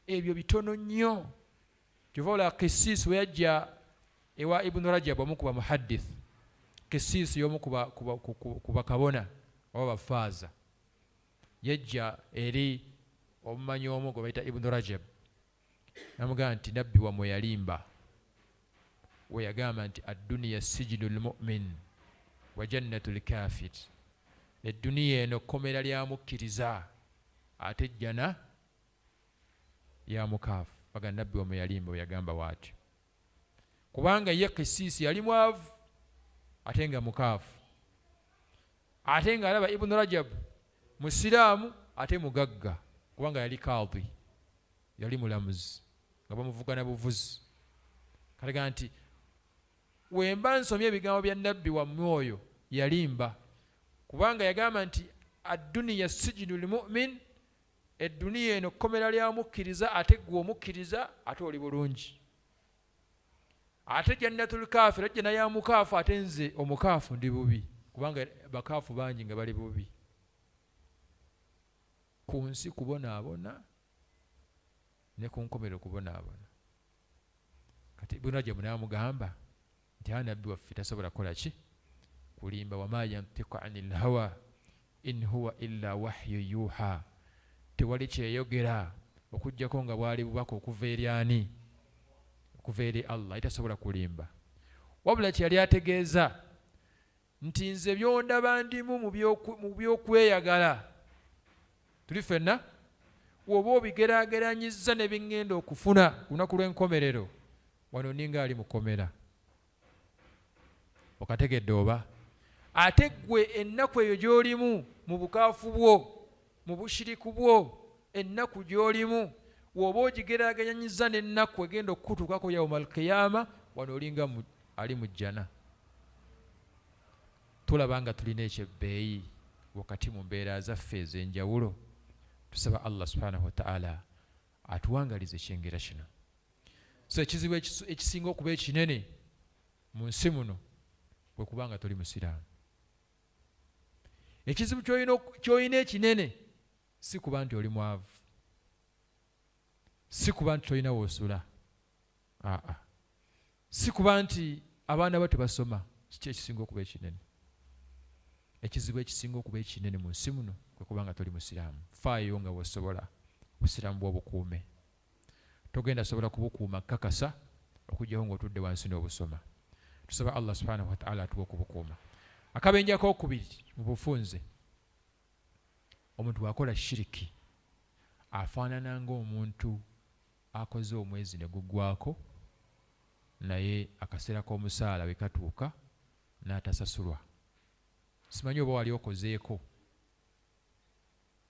S1: ebyo bitono nnyo. Kyova olaba Kisiisi we yajja ewa Ibunu Rajab, omu ku bamuhaddith, Kisiisi y'omu ku bakabona oba bafaaza, yajja eri omumanyi omu gwe bayita Ibunu Rajab, namugamba nti nabbi wammwe yalimba we yagamba nti adduniya sijinu lmumin wa jannatu lkafir, edduniya eno kkomera lya mukkiriza ate ejjana ya mukaafu. Baga nabbi wammwe yalimba we yagamba waatyo, kubanga ye Kisiisi yali mwavu ate nga mukaafu, ate ng'alaba Ibunu Rajab musiraamu ate mugagga, kubanga yali kaadhi, yali mulamuzi nga bamuvuga na buvuzi. Kalaga nti wemba nsomye ebigambo bya nabbi wammwe oyo yalimba, kubanga yagamba nti adduniya sijinu lmumin, edduniya eno kkomera lya mukkiriza, ate ggwe omukkiriza ate oli bulungi, ate jannatul kafir, ejjana ya mukaafu, ate nze omukaafu ndi bubi, kubanga bakaafu bangi nga bali bubi ku nsi kubonaabona ne ku nkomerero kubonaabona. Kati Ibunu Rajabu n'amugamba nti aa nabbi waffe tasobola kukola ki? Kulimba. Wama yantiku ani lhawa in huwa illa wahyu yuha, tewali kyeyogera okuggyako nga bwali bubaka okuva eri ani? Okuva eri Allah, tasobola kulimba. Wabula kye yali ategeeza nti nze byondaba ndimu mu by'okweyagala tuli ffenna, woba obigeraageranyizza ne biŋŋenda okufuna ku lunaku lw'enkomerero, wano ninga ali mukomera. Okategedde oba? Ate ggwe ennaku eyo gy'olimu mu bukaafu bwo, mu bushiriku bwo, ennaku gy'olimu woba ogigeraageranyizza n'ennaku egenda okukutuukako yauma alkiyama, wano olinga ali mu jjana. Tulaba nga tulina ekyebbeeyi wakati mu mbeera zaffe ez'enjawulo. Tusaba Allah subhanahu wataala atuwangalize ekyengera kino. So ekizibu ekisinga okuba ekinene mu nsi muno kwe kuba nga toli musiraamu. Ekizibu ky'olina ekinene si kuba nti oli mwavu, si kuba nti tolina w'osula, aa, si kuba nti abaana bo tebasoma. Kiki ekisinga okuba ekinene? Ekizibu ekisinga okuba ekinene mu nsi muno kwe kuba nga toli musiraamu. Faayo nga bw'osobola obusiraamu bw'obukuume. Togenda sobola kubukuuma kakasa okuggyako ng'otudde wansi n'obusoma. Tusaba Allah subhanahu wataala atuwe okubukuuma. Akabenje ak'okubiri mu bufunze, omuntu bw'akola shiriki afaanana ng'omuntu akoze omwezi ne guggwako, naye akaseera k'omusaala bwe katuuka n'atasasulwa. Simanyi oba wali okozeeko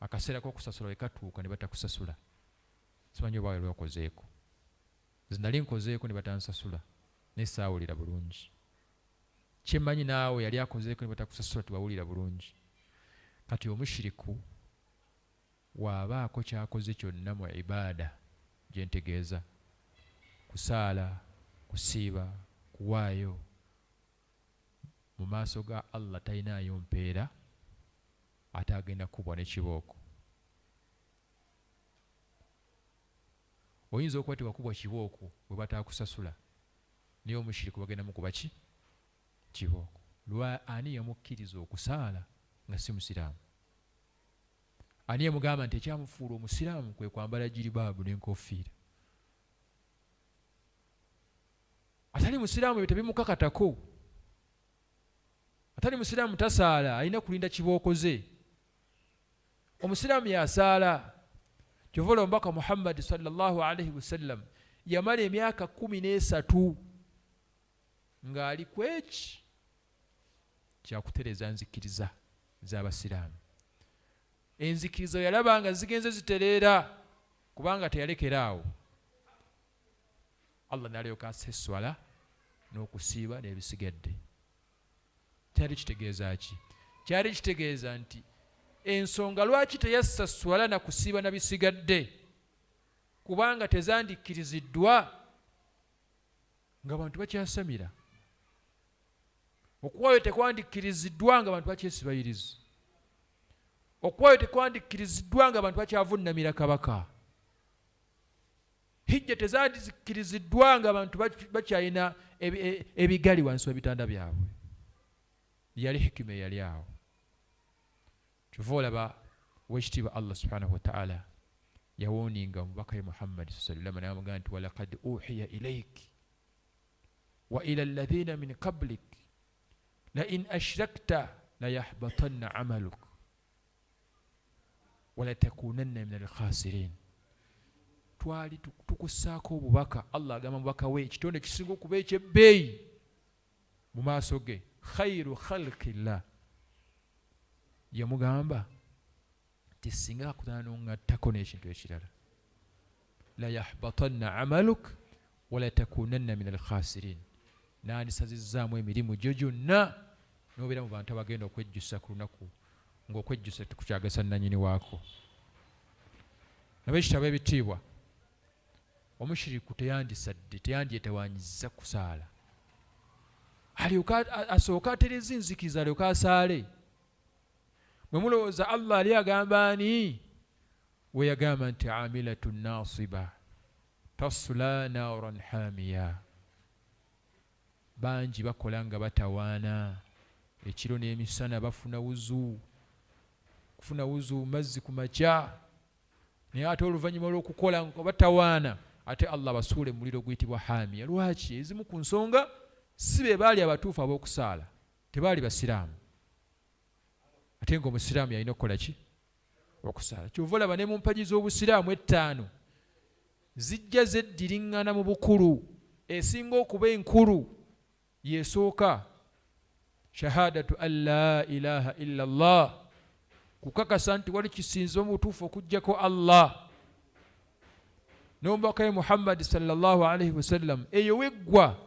S1: Akaseera k'okusasula bwe katuuka ne batakusasula. Simanyi oba wali okozeeko. Nze nali nkozeeko ne batansasula naye saawulira bulungi. Kyemmanyi naawe yali akozeeko ne batakusasula tewawulira bulungi. Kati omushiriku waabaako kyakoze kyonna mu ibaada gye ntegeeza, kusaala, kusiiba, kuwaayo, mu maaso ga Allah talinaayo mpeera ate agenda kukubwa ne kibooko. Oyinza okuba tewakubwa kibooko bwe bataakusasula naye omushiriku bagenda mukuba ki? Kibooko. Lwa ani yamukkiriza okusaala nga si musiraamu? Ani yamugamba nti ekyamufuula omusiraamu kwe kwambala jiribaabu n'enkofiira? Atali musiraamu ebyo tebimukakatako. Atali musiraamu tasaala, alina kulinda kibooko ze. Omusiraamu yasaala. Kyova olaba omubaka Muhammad sallallahu alaihi wasallam yamala emyaka 13 ng'ali kweki kyakutereeza nzikiriza z'abasiraamu. Enzikiriza yalaba nga zigenze zitereera kubanga teyalekera awo. Allah n'alyoka assa esswala n'okusiiba n'ebisigadde. Kyali kitegeeza ki? Kyali kitegeeza nti ensonga lwaki teyassa sswala na kusiiba na bisigadde kubanga tezandikkiriziddwa nga bantu bakyasamira. Okuwaayo tekwandikkiriziddwa nga bantu bakyesibayiriza. Okuwaayo tekwandikkiriziddwa nga bantu bakyavunnamira kabaka. Hijja tezandikkiriziddwa nga abantu bakyalina ebigali wansi w'ebitanda byabwe. Yali hikima eyali awo. Kyova olaba owekitiibwa Allah subhanahu wataala yawooninga omubaka we Muhammadi sallama n'amugamba nti walakad uhiya ilaik wa ila alladhina min qablik la in ashrakta layahbatanna amaluk walatakunanna min alkhasirin. Twali tukussaako obubaka. Allah agamba mubaka we, ekitonde ekisinga okuba ekyebbeeyi mu maaso ge, khairu khalqillah, yamugamba nti singa kakutana nongattako n'ekintu ekirala, layahbatanna amaluk walatakunanna min alkhasirin, nandisazizzaamu emirimu gyo gyonna n'obeera mu bantu abagenda okwejjusa ku lunaku ng'okwejjusa tekukyagasa nanyini waako. Nabekitabo ebitiibwa, omushiriku teyandisadde, teyandyetawanyiza kusaala, alyoke asooke atereze enzikiza alyoke asaale. Mwe mulowooza Allah ali agamba ani we yagamba nti amilatu nasiba tasla naran hamiya? Bangi bakola nga batawaana ekiro n'emisana, bafuna wuzu kufuna wuzu mazzi ku makya, naye ate oluvannyuma lw'okukola nga batawaana ate Allah abasuule mu muliro oguyitibwa hamiya. Lwaki? Ezimu ku nsonga si be baali abatuufu ab'okusaala, tebaali basiraamu, ate nga omusiraamu yalina okukola ki? Okusaala. Kyova olaba ne mu mpagi z'obusiraamu ettaano zijja zeddiriŋŋana mu bukulu, esinga okuba enkulu y'esooka, shahadatu an la ilaha illa Allah, kukakasa nti wali kisinzibwa mu butuufu okuggyako Allah n'omubaka we Muhammadi sallallahu alaihi wasallam. Eyo weggwa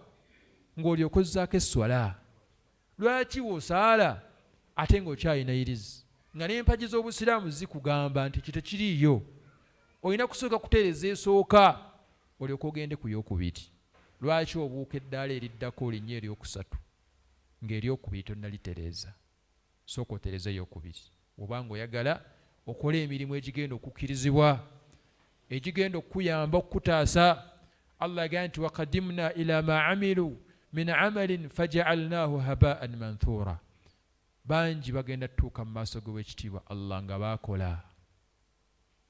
S1: ng'oli okozzaako esswala. Lwaki wosaala ate ng'okyalina irizi nga n'empagi z'obusiraamu zikugamba nti ekyo tekiriiyo? Olina kusooka kutereeza esooka olyoke ogende ku yookubiri. Lwaki obuuka eddaala eriddako olinnya eryokusatu ng'eryokubiri tonnalitereeza? Sooka otereeze eyokubiri bw'oba ng'oyagala okole emirimu egigenda okukkirizibwa, egigenda okukuyamba okukutaasa. Allah yagamba nti wakadimna ila ma amilu min amalin fajaalnahu habaan manthura. Bangi bagenda tutuuka mu maaso g'owekitiibwa Allah nga baakola,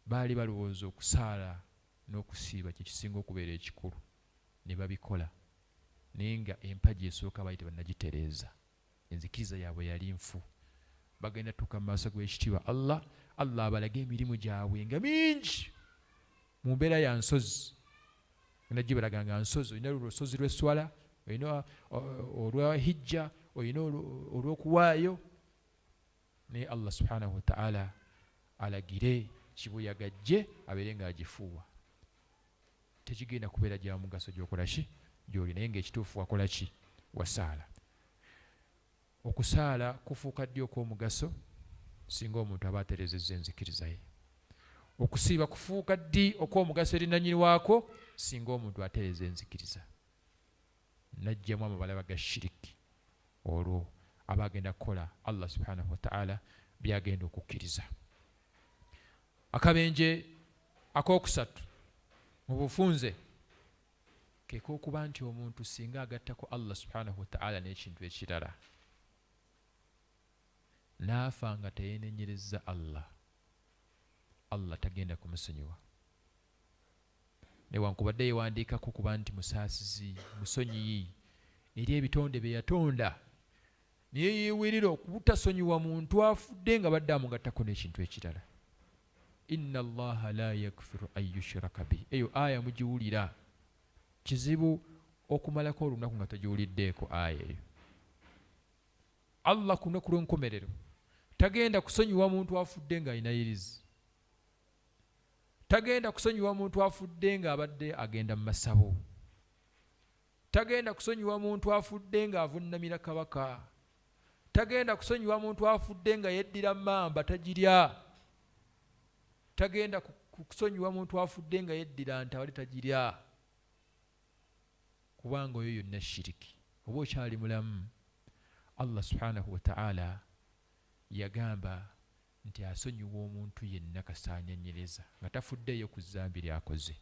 S1: baali balowooza okusaala n'okusiiba kye kisinga okubeera ekikulu ne babikola, naye nga empagi esooka baali tebannagitereeza, enzikiriza yaabwe yali nfu. Bagenda tutuuka mu maaso g'owekitiibwa Allah, Allah abalage emirimu gyabwe nga mingi mu mbeera ya nsozi. Genda gibalaga nga nsozi, olina olusozi lw'esswala, olina olwa hijja, olina olw'okuwaayo, naye Allah subhanahu wataala Alagire kibuyaga ajje abeere ng'agifuuwa, tegigenda kubeera gya mugaso gy'okola ki gy'oli, naye ng'ekituufu wakola ki? Wasaala. Okusaala kufuuka ddi okw'omugaso? Singa omuntu aba atereezezza enzikiriza ye. Okusiiba kufuuka ddi okw'omugaso eri nannyini waakwo? Singa omuntu atereeza enzikiriza n'aggyamu amabalaba ga shiriki, olwo aba agenda kukola Allah subhanahu wataala by'agenda okukkiriza. Akabenje ak'okusatu mu bufunze ke k'okuba nti omuntu singa agattako Allah subhanahu wataala n'ekintu ekirala n'afa nga teyeenenyerezza Allah, Allah tagenda kumusonyiwa. Newankubadde yewandiikako kuba nti musaasizi, musonyiyi eri ebitonde bye yatonda, naye yeewerera okubutasonyiwa muntu afudde nga badde amugattako n'ekintu ekirala. Inna Allaha la yaghfiru an yushraka bihi. Eyo aya mugiwulira, kizibu okumalako olunaku nga togiwuliddeeko aya eyo. Allah ku lunaku lw'enkomerero tagenda kusonyiwa muntu afudde ng'alina yirizi. Tagenda kusonyiwa muntu afudde ng'abadde agenda mu masabo. Tagenda kusonyiwa muntu afudde ng'avunnamira kabaka. Tagenda kusonyiwa muntu afudde nga yeddira mmamba tagirya. Tagenda kusonyiwa muntu afudde nga yeddira nte abadde tagirya. Kubanga oyo yonna shiriki. Oba okyali mulamu, Allah subhanahu wa ta'ala yagamba nti asonyiwa omuntu yenna kasita anyenyereza nga tafuddeeyo ku zzambi ly'akoze.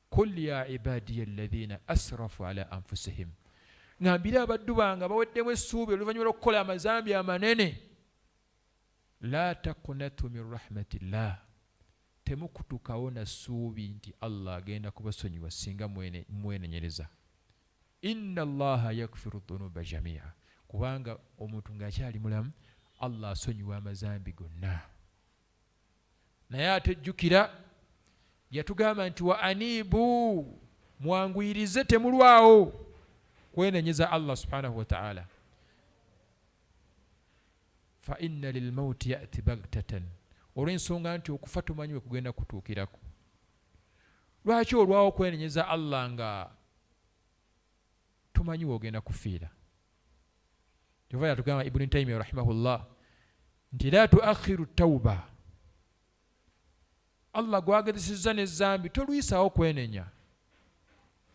S1: Kul ya ibadiya alladhina asrafu ala anfusihim, ngambira abaddu bange abaweddemu essuubi oluvannyuma lw'okukola amazambi amanene, la taqnatu min rahmatillah, temukutukawo na ssuubi nti Allah agenda kubasonyiwa singa mwenenyereza. Inna Allaha yaghfiru dhunuba jamia, kubanga omuntu ng'akyali mulamu Allah asonyiwa amazambi gonna. Naye ate jjukira yatugamba nti wa anibu, mwanguyirize, temulwawo kwenenyeza Allah subhanahu wa ta'ala. Fa inna lilmauti yati bagtatan, olw'ensonga nti okufa tomanyi we kugenda kutuukirako. Lwaki olwawo kwenenyeza Allah nga tomanyi w'ogenda kufiira? Kyova yatugamba Ibuni Taimiya rahimahullah nti la tuakhiru tauba, Allah gwagezesezza n'ezambi tolwisaawo kwenenya.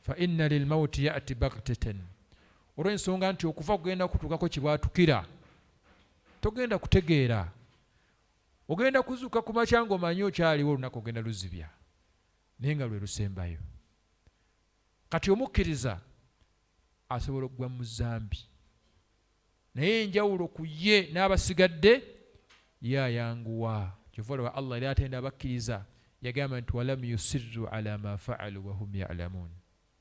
S1: Fa inna lilmauti yati bagtatan, olw'ensonga nti okufa kugenda kutuukako kibwatukira, togenda kutegeera. Ogenda kuzuuka ku makya ng'omanyi okyaliwo, olunaku ogenda luzibya, naye nga lwe lusembayo. Kati omukkiriza asobola okugwa mu zambi, naye enjawulo ku ye n'abasigadde ye ayanguwa. Kyova olaba Allah yali atenda abakkiriza, yagamba nti walam yusirru ala ma faalu wahum yalamuun,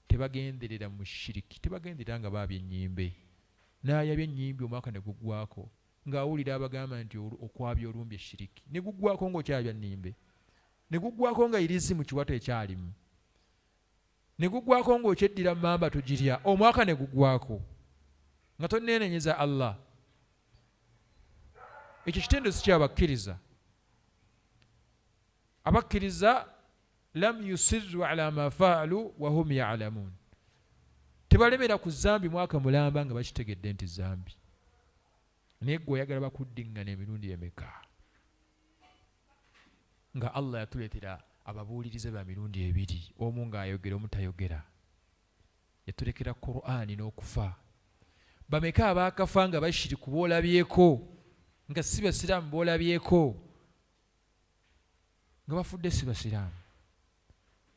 S1: tebagenderera mu shiriki, tebagenderera nga baabya ennyimbe. N'ayabya ennyimbe omwaka ne guggwako ng'awulira abagamba nti okwabya olumbye shiriki, ne guggwako ng'okyabya nnimbe, ne guggwako nga irizi mu kiwato ekyalimu, ne guggwako ng'okyeddira mmamba togirya, omwaka ne guggwako nga tonneenenyeza Allah. Ekyo kitendo si kyabakkiriza. Abakkiriza lam yusirru ala ma faalu wahum yalamuun, tebalemera ku zambi mwaka mulamba nga bakitegedde nti zambi. Naye gwe oyagala bakuddiŋŋana emirundi emeka? Nga Allah yatuleetera ababuulirize ba mirundi ebiri, omu ng'ayogera omu tayogera. Yatulekera Qur'ani n'okufa. Bameka abaakafa nga bashiriku b'olabyeko, nga si basiraamu b'olabyeko, nga bafudde si basiraamu,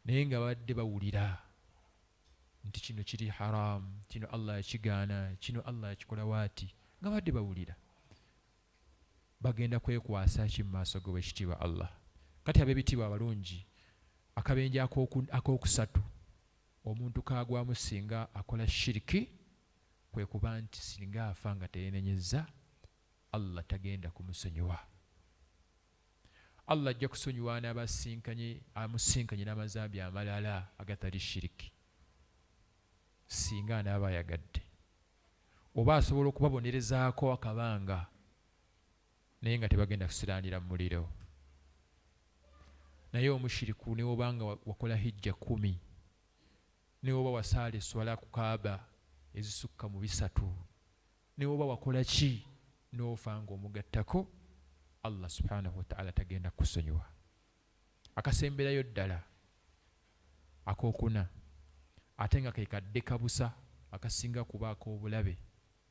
S1: naye nga babadde bawulira nti kino kiri haramu, kino Allah yakigaana, kino Allah yakikola waati, nga babadde bawulira. Bagenda kwekwasa ki mu maaso g'Owekitiibwa Allah? Kati ab'ebitiibwa abalungi, akabenje ak'okusatu omuntu k'agwamu singa akola shiriki kwe kuba nti singa afa nga teyeenenyezza, Allah tagenda kumusonyiwa. Allah ajja kusonyiwa anaaba asisinkanye amusinkanye n'amazambi amalala agatali shiriki singa anaaba ayagadde, oba asobola okubabonerezaako akabanga. Naye nga tebagenda kusiranira mu muliro. Naye omushiriku newobanga wakola hijja 10, newoba wasaala esswala ku Kaaba ezisukka mu 3, newoba wakola ki n'ofa ng'omugattako, Allah subhanahu wa ta'ala tagenda kukusonyiwa. Akasemberayo ddala akookuna, ate nga ke kadde kabusa akasinga kuba ak'obulabe,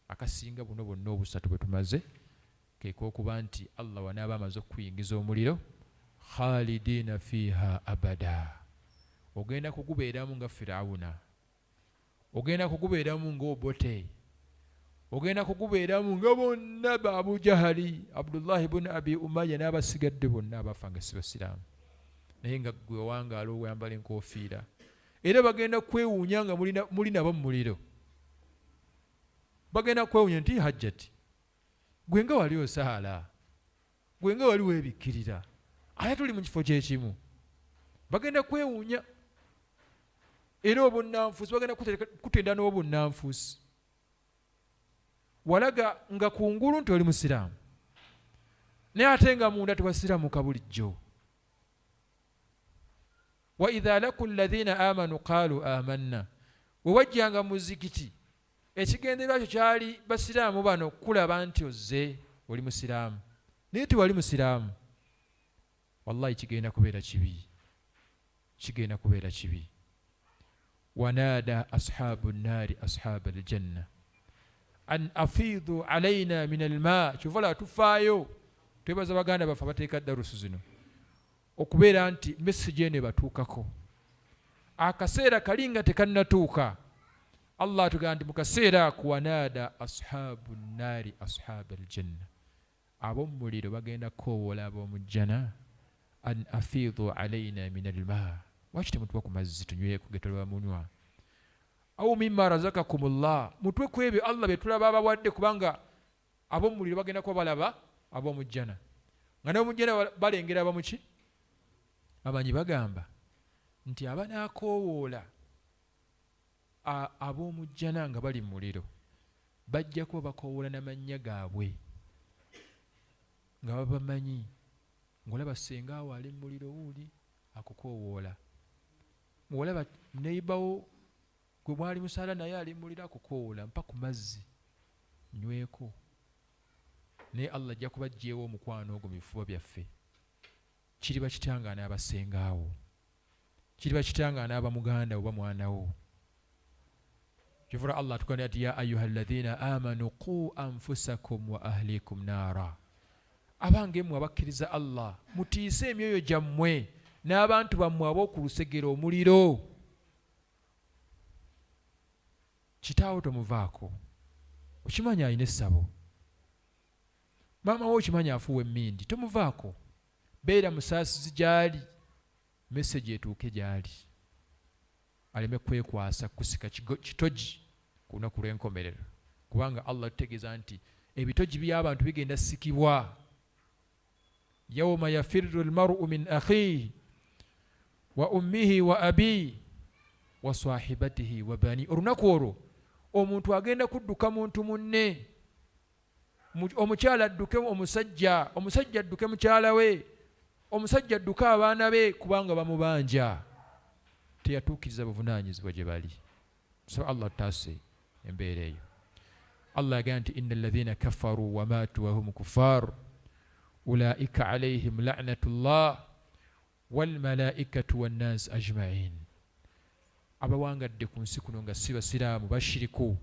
S1: akasinga buno bwonna obusatu bwe tumaze, ke k'okuba nti Allah wanaaba amaze okukuyingiza omuliro, khalidina fiha abada, ogenda kugubeeramu nga Firawuna, ogenda kugubeeramu nga Obote, ogenda kugubeeramu nga bonna ba Abu Jahali, Abdullahi bun Abi Umayya n'abasigadde bonna abafa nga si basiraamu, naye nga ggwe owangaala owambala enkofiira. Era bagenda kwewuunya nga muli nabo mu muliro, bagenda kwewuunya nti Hajjati gwe nga wali osaala, gwe nga wali weebikkirira, ate tuli mu kifo kyekimu. Bagenda kwewuunya. Era obunnanfuusi bagenda kutenda n'obunnanfuusi. Walaga nga kungulu nti oli musiraamu, naye ate nga munda tewasiramuka bulijjo. Wa idha laku alladhina amanu qalu amanna, we wajjanga muzikiti ekigendererwa kyo kyali basiraamu bano kulaba nti ozze oli musiraamu, naye tewali musiraamu. Wallahi kigenda kubeera kibi, kigenda kubeera kibi. Wanada ashabu nnaari ashaba aljanna an afiidu alaina min alma. Kyova laba tufaayo, twebaza baganda baffe abateeka darusu zino okubeera nti message eno ebatuukako akaseera kali nga tekannatuuka. Allah atugamba nti mu kaseera ako wanada ashabu nnaari ashaba aljanna, ab'omuliro bagenda kukoowoola ab'omujjana an afiidu alaina min alma, lwaki temutuwa ku mazzi tunyweko ge tulaba munywa, au mimma razakakumullah, mutwe ku ebyo Allah bye tulaba abawadde, kubanga ab'omuliro bagenda kuba balaba ab'omujjana nga n'omujjana balengera abamuki. Amanyi bagamba nti abanaakoowoola ab'omujjana nga bali mu muliro bajja kuba bakoowoola n'amannya gaabwe nga babamanyi, ng'olaba ssenga awo ali mu muliro wuuli akukoowoola, ng'olaba neighbour gwe mwali musaala naye ali mu muliro akukoowoola, mpa ku mazzi nyweko. Naye Allah ajja kubaggyewo omukwano ogwo mu bifuba byaffe. Kiriba kitya nga anaabasengaawo? Kiriba kitya nga anaaba muganda oba mwana wo? Kyovula Allah atukania nti ya ayuha alladhina amanu qu anfusakum wa ahlikum naara, abange mmwe abakkiriza Allah, mutiise emyoyo gyammwe n'abantu bammwe ab'oku lusegere omuliro. Kitaawo tomuvaako, okimanyi alina essabo. Maama wo okimanyi afuuwa emmindi, tomuvaako. Beera musaasizi gy'ali, message etuuke gy'ali, aleme kwekwasa kusika kitogi ku lunaku lw'enkomerero, kubanga Allah tutegeeza nti ebitogi by'abantu bigenda sikibwa. Yawma yafirru almar'u min akhihi wa ummihi wa abihi wa sahibatihi wa bani. Olunaku olwo omuntu agenda kudduka muntu munne, omukyala adduke omusajja, omusajja adduke mukyala we, omusajja adduke abaana be, kubanga bamubanja teyatuukiriza buvunaanyizibwa gye bali. So Allah tutaase embeera eyo. Allah yagamba nti inna alladhina kafaru wa matu wa hum kuffar ulaika alayhim la'natullah wal malaikatu wan nas ajma'in. Abawangadde ku nsi kuno nga si basiraamu, bashiriku,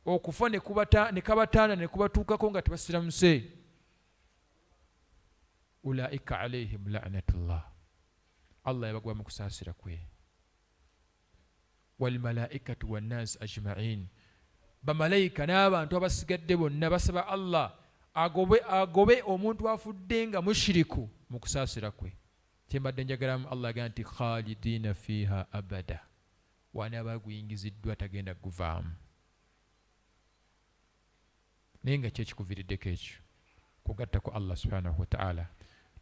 S1: okufa ne kabataana ne kubatuukako nga tebasiramuse, ulaika alayhim la'natullah, Allah yabagwa mu kusaasira kwe, wal malaikatu wan nas ajma'in, bamalayika n'abantu abasigadde bonna basaba Allah agobe omuntu afudde nga mushiriku mu kusaasira kwe. Kyembadde njagalamu Allah agamba nti khalidina fiha abada, wanaaba aguyingiziddwa tagenda kuguvaamu. Naye nga kyekikuviiriddeko ekyo kugattako Allah subhanahu wa ta'ala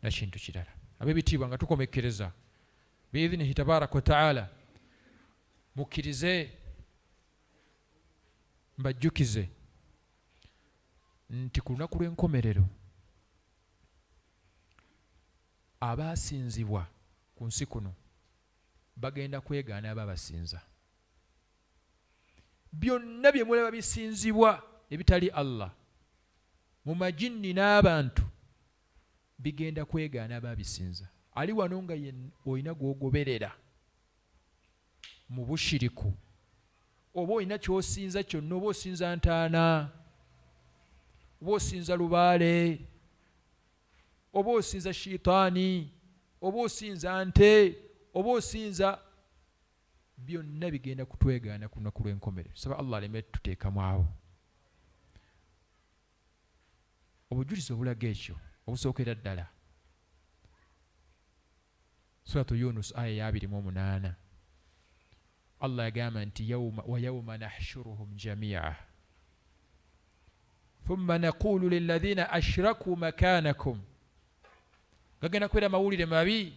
S1: na kintu kirala. Ab'ebitiibwa, nga tukomekkereza biidhinihi tabaraka wa ta'ala, mukkirize mbajjukize nti ku lunaku lw'enkomerero Abaasinzibwa ku nsi kuno bagenda kwegaana ababasinza. Byonna bye mulaba bisinzibwa ebitali Allah mu majinni n'abantu bigenda kwegaana ababisinza. Ali wano nga olina gw'ogoberera mu bushiriku, oba olina ky'osinza kyonna, oba osinza ntaana, oba osinza lubaale, oba osinza shitaani, oba osinza nte, oba osinza byonna, bigenda kutwegaana ku lunaku lw'enkomerero. Saba Allah aleme tuteekamu abo. Obujulizi obulaga ekyo obusookera ddala, Suratu Yunus aya ya 28, Allah yagamba nti wa yauma nahshuruhum jamia thumma naqulu lilladhina ashraku makanakum. Gagenda kubeera mawulire mabi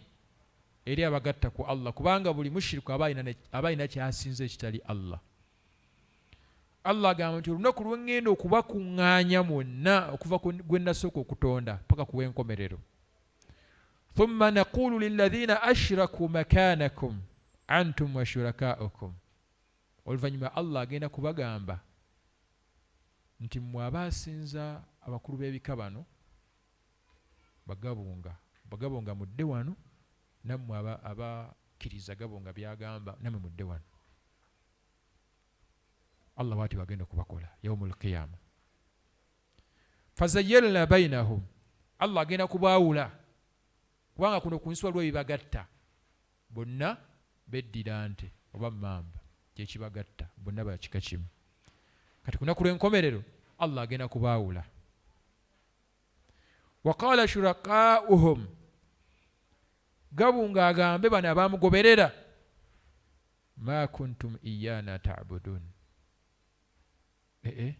S1: eri abagatta ku Allah, kubanga buli mushiriku aba alina kyasinza ekitali Allah. Allah agamba nti olunaku lwengenda okubakuŋŋaanya mwonna okuva gwe nasooka okutonda paka ku w'enkomerero, thumma naqulu lilladhina ashraku makanakum antum wa shurakaukum. Oluvannyuma Allah agenda kubagamba nti mmwe abaasinza abakulu b'ebika bano bagabunga bagabunga mudde wano, nammwe abakkiriza gabunga byagamba nammwe mudde wano. Allah bwati bagenda okubakola yaumul qiyama. Fazayyalna bainahum, Allah agenda kubaawula, kubanga kuno ku nsi waliwo ebibagatta bonna, beddira nte oba mamba, kyekibagatta bonna bakika kimu. Kati kunaku lw'enkomerero Allah agenda kubaawula. Waqala shurakauhum, gabunga agambe bano abamugoberera, ma kuntum iyana tabudun, ee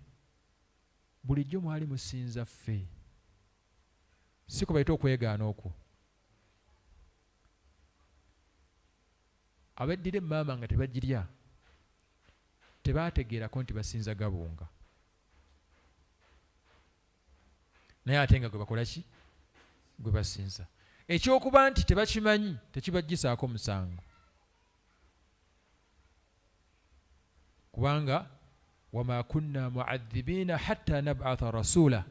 S1: bulijjo mwali musinza ffe. Si kubaita okwegaana okwo abeddira emaama nga tebagirya tebategeerako nti basinza gabunga, naye ate nga gwe bakola ki gwe basinza. Ekyokuba nti tebakimanyi tekibagisaako musango, kubanga wama kunna muadhibiina hatta nabatha rasula,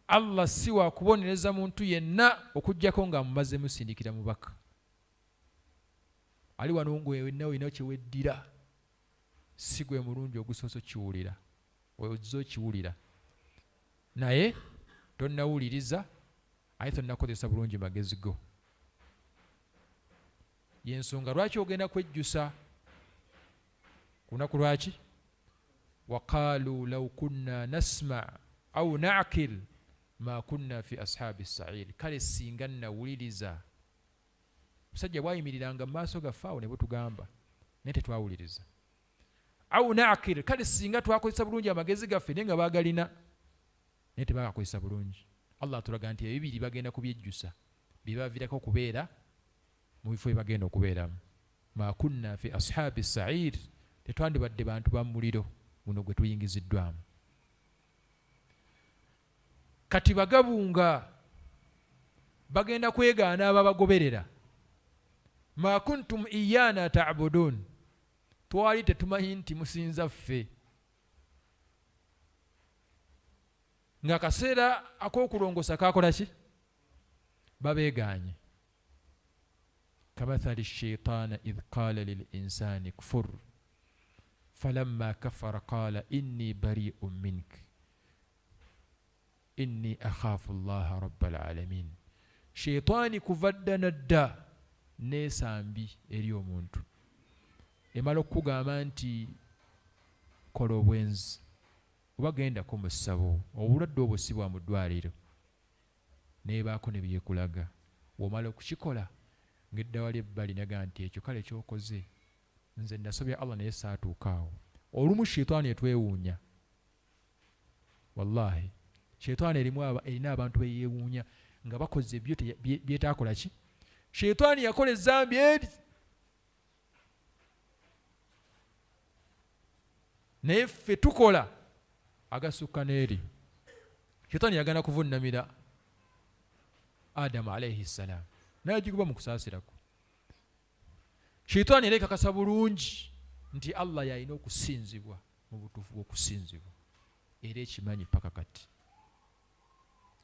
S1: Allah si wakubonereza muntu yenna okuggyako nga amumaze musindikira mubaka. Ali wano ngwenna olina kyeweddira, si gwe mulungi ogusoose okiwulira, ozze okiwulira naye tonnawuliriza, aye tonnakozesa bulungi magezi go. Yensonga lwaki ogenda kwejjusa ku lunaku lwaki waqaalu law kunna nasma au naqil ma kunna fi ashabi sair. Kale singa nawuliriza, musajja bwayimiriranga mu maaso gaffe awo ne butugamba, naye tetwawuliriza. Au naqil, kale singa twakozesa bulungi amagezi gaffe, naye nga bagalina naye tebagakozesa bulungi. Allah atulaga nti ebibiri bagenda kubyejjusa byebaviirako okubeera mu bifo bye bagenda okubeeramu. Ma kunna fi ashabi sair, tetwandibadde bantu ba muliro guno gwe tuyingiziddwamu. Kati bagabunga bagenda kwegaana ababagoberera, ma kuntum iyana tabudun, twali tetumanyi nti musinza ffe. Ng'akaseera ak'okulongosa kakola ki? Babeegaanye. Kamathali shaitaana idh qaala lil insani kfur falamma kafara qaala inni bari'un mink inni akhaafu llaha rabbal alamin. Shaitaani kuva dda na dda neesambi eri omuntu, emala okukugamba nti kola obwenzi oba gendako mu ssabo, obulwadde obwo si bwa mu ddwaliro, neebaako ne byekulaga. Bw'omala okukikola ng'edda wali ebbali naga nti ekyo kale kyokoze nze nasobya Allah naye saatuuka awo. Olumu shaitaani etwewuunya, wallahi shaitaani erimu erina abantu beyeewuunya nga bakoze byo byetaakola ki. Shaitaani yakola ezambi eri, naye ffe tukola agasukka n'eri. Shaitaani yagana kuvunnamira Adamu alaihi ssalaamu n'agikuba mu kusaasira kwe. Shaitaani era ekakasa bulungi nti Allah y'alina okusinzibwa mu butuufu bw'okusinzibwa, era ekimanyi paka kati.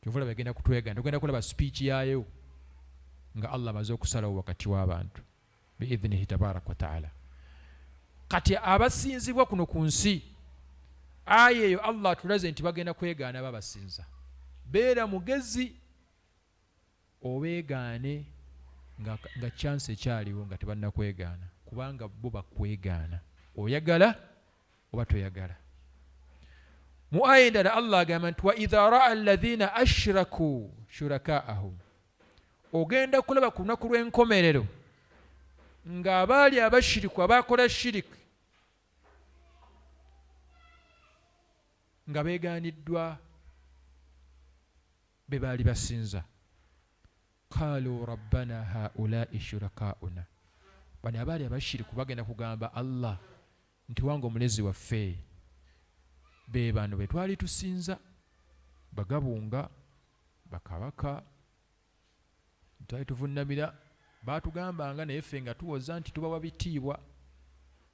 S1: Kyova olaba egenda kutwegaana, tugenda kulaba speech yaayo nga Allah amaze okusalawo wakati w'abantu biidhinihi tabaraka wataala. Kati abasinzibwa kuno ku nsi, aya eyo Allah atulaze nti bagenda kwegaana babasinza. Beera mugezi obeegaane nga, nga chance ekyaliwo nga tebannakwegaana, kubanga bo bakwegaana oyagala oba toyagala. Mu aya endala Allah agamba nti wa idha raa alladhina ashraku shurakaahum, ogenda kulaba ku lunaku lw'enkomerero ng'abaali abashiriku abaakola shiriki nga beegaaniddwa be baali basinza. Qaaluu rabbana haulai shurakauna, bano abaali abashiriku bagenda kugamba Allah nti wange omulezi waffe, be bano be twali tusinza, bagabunga, bakabaka, twali tuvunnamira, baatugambanga naye ffe nga tuwoza nti tubawa bitiibwa,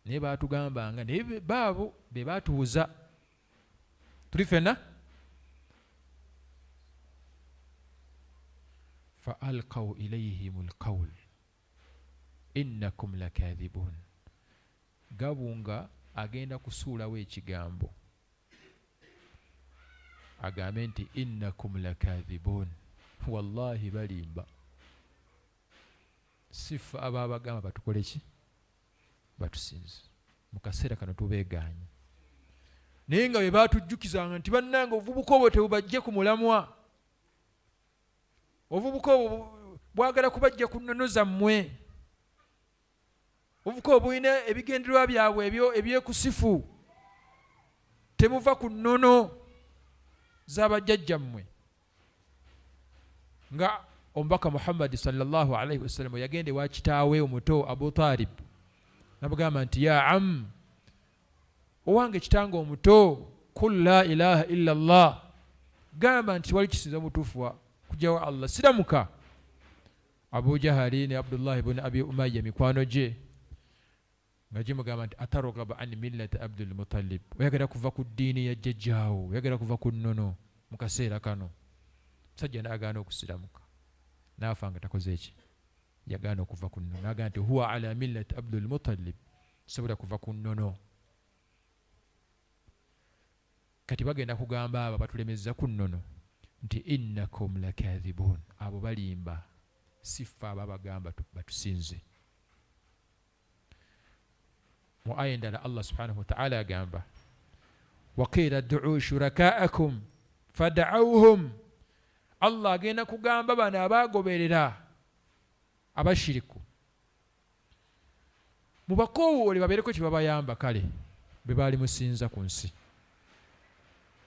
S1: naye baatugambanga naye baabo be baatubuza. Tuli ffenna fa alqaw ilayhim lqawl innakum lakathibun, Gabunga agenda kusuulawo ekigambo agambe nti innakum lakathibun, wallahi balimba, si ffe abaabagamba batukole ki, batusinze. Mu kaseera kano tubeegaanye, naye nga bwe baatujjukizanga nti bannange obuvubuka obwo tebubajje ku mulamwa, obuvubuka obwo bwagala kubajja ku nnono zammwe, obuvubuka obwo bulina ebigendererwa byabwe ebyo ebyekusifu, temuva ku nnono z'abajjajjammwe. Nga omubaka Muhammadi sallallahu alaihi wasallam yagenda ewa kitaawe omuto Abu Talib nabugamba nti ya am, owange kitange omuto, kul la ilaha illa Allah, gamba nti tewali kisinza mutuufu kujjawo Allah, siramuka. Abu Jahali ne Abdullah ibn Abi Umayya mikwano gye nga gimugamba nti atarghabu an millati Abdul Muttalib, oyagala kuva ku ddiini ya jjajjaawo, oyagala kuva ku nnono mu kaseera kano. Musajja n'agaana okusiramuka n'afa nga takoze ki, yagaana okuva ku nnono, n'agamba nti huwa ala millati Abdul Muttalib, sobola kuva ku nnono. Kati bagenda kugamba abo abatulemezza ku nnono nti innakum lakathibun, abo balimba, si ffe ababagamba batusinze. Mu aya endala Allah subhanahu wataala agamba waqiila duu shurakaakum fadauhum, Allah agenda kugamba bano abaagoberera abashiriku mubakoowoole babeereko kye babayamba, kale be baali musinza ku nsi.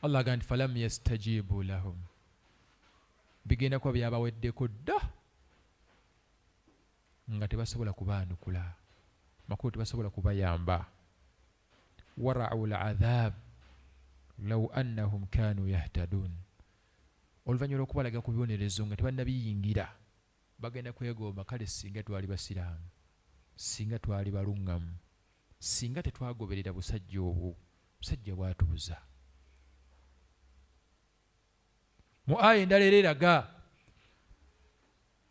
S1: Allah agamba nti falam yastajibu lahum, bigenda kuba byabaweddeko dda nga tebasobola kubaanukula, makulu tebasobola kubayamba. Warau ladhab law annahum kanu yahtadun, oluvannyuma lw'okubalaga ku bibonerezo nga tebannabiyingira bagenda kwegomba kale singa twali basiraamu, singa twali baluŋŋamu, singa tetwagoberera busajja obwo, busajja bwatubuza. Mu aya endala era eraga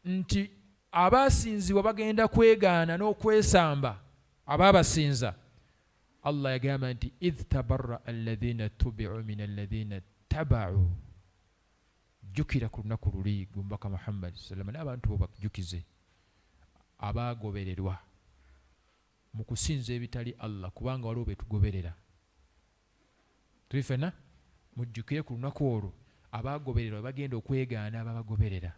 S1: nti abaasinzibwa bagenda kwegaana n'okwesamba abaabasinza, Allah yagamba nti idh tabarraa alladhina tubiu min alladhina tabau, jjukira ku lunaku luli gwe Omubaka Muhammad sallama n'abantu bo bakujjukize abaagobererwa mu kusinza ebitali Allah, kubanga waliwo be tugoberera tuli fenna. Mujjukire ku lunaku olwo abaagobererwa bwe bagenda okwegaana ababagoberera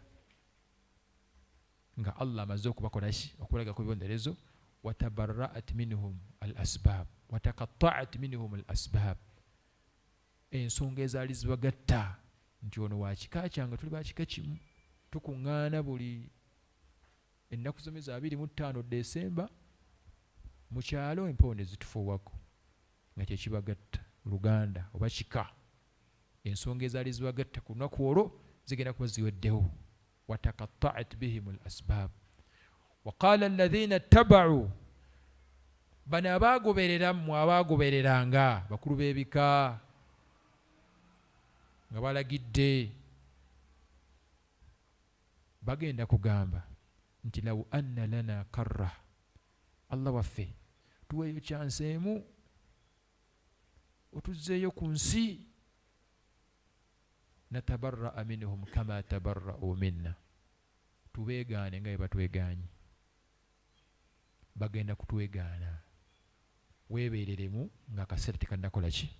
S1: nga Allah amaze okubakola ki, okubalaga ku bibonerezo. Watabarra'at minhum al asbab watakatta'at minhum al asbab, ensonga ezaali zibagatta nti ono wa kika kyange, tuli ba kika kimu, tukuŋŋaana buli ennaku z'omwezi 25 Desemba mu kyalo, empewo ne zitufuuwako, nga kye kibagatta luganda oba kika. Ensonga ezaali zibagatta ku lunaku olwo zigenda kuba ziweddewo. Watakatta'at bihim al asbab waqala alladhina ttaba'u, bano abaagoberera mmwe abaagobereranga bakulu b'ebika nga balagidde bagenda kugamba nti law anna lana karra, Allah waffe tuweeyo kyansi emu otuzzeeyo ku nsi, natabarraa minhum kama tabarra'u minna, tubeegaane nga bwe batwegaanye. Bagenda kutwegaana. Weebeereremu ng'akaseera tekannakola ki?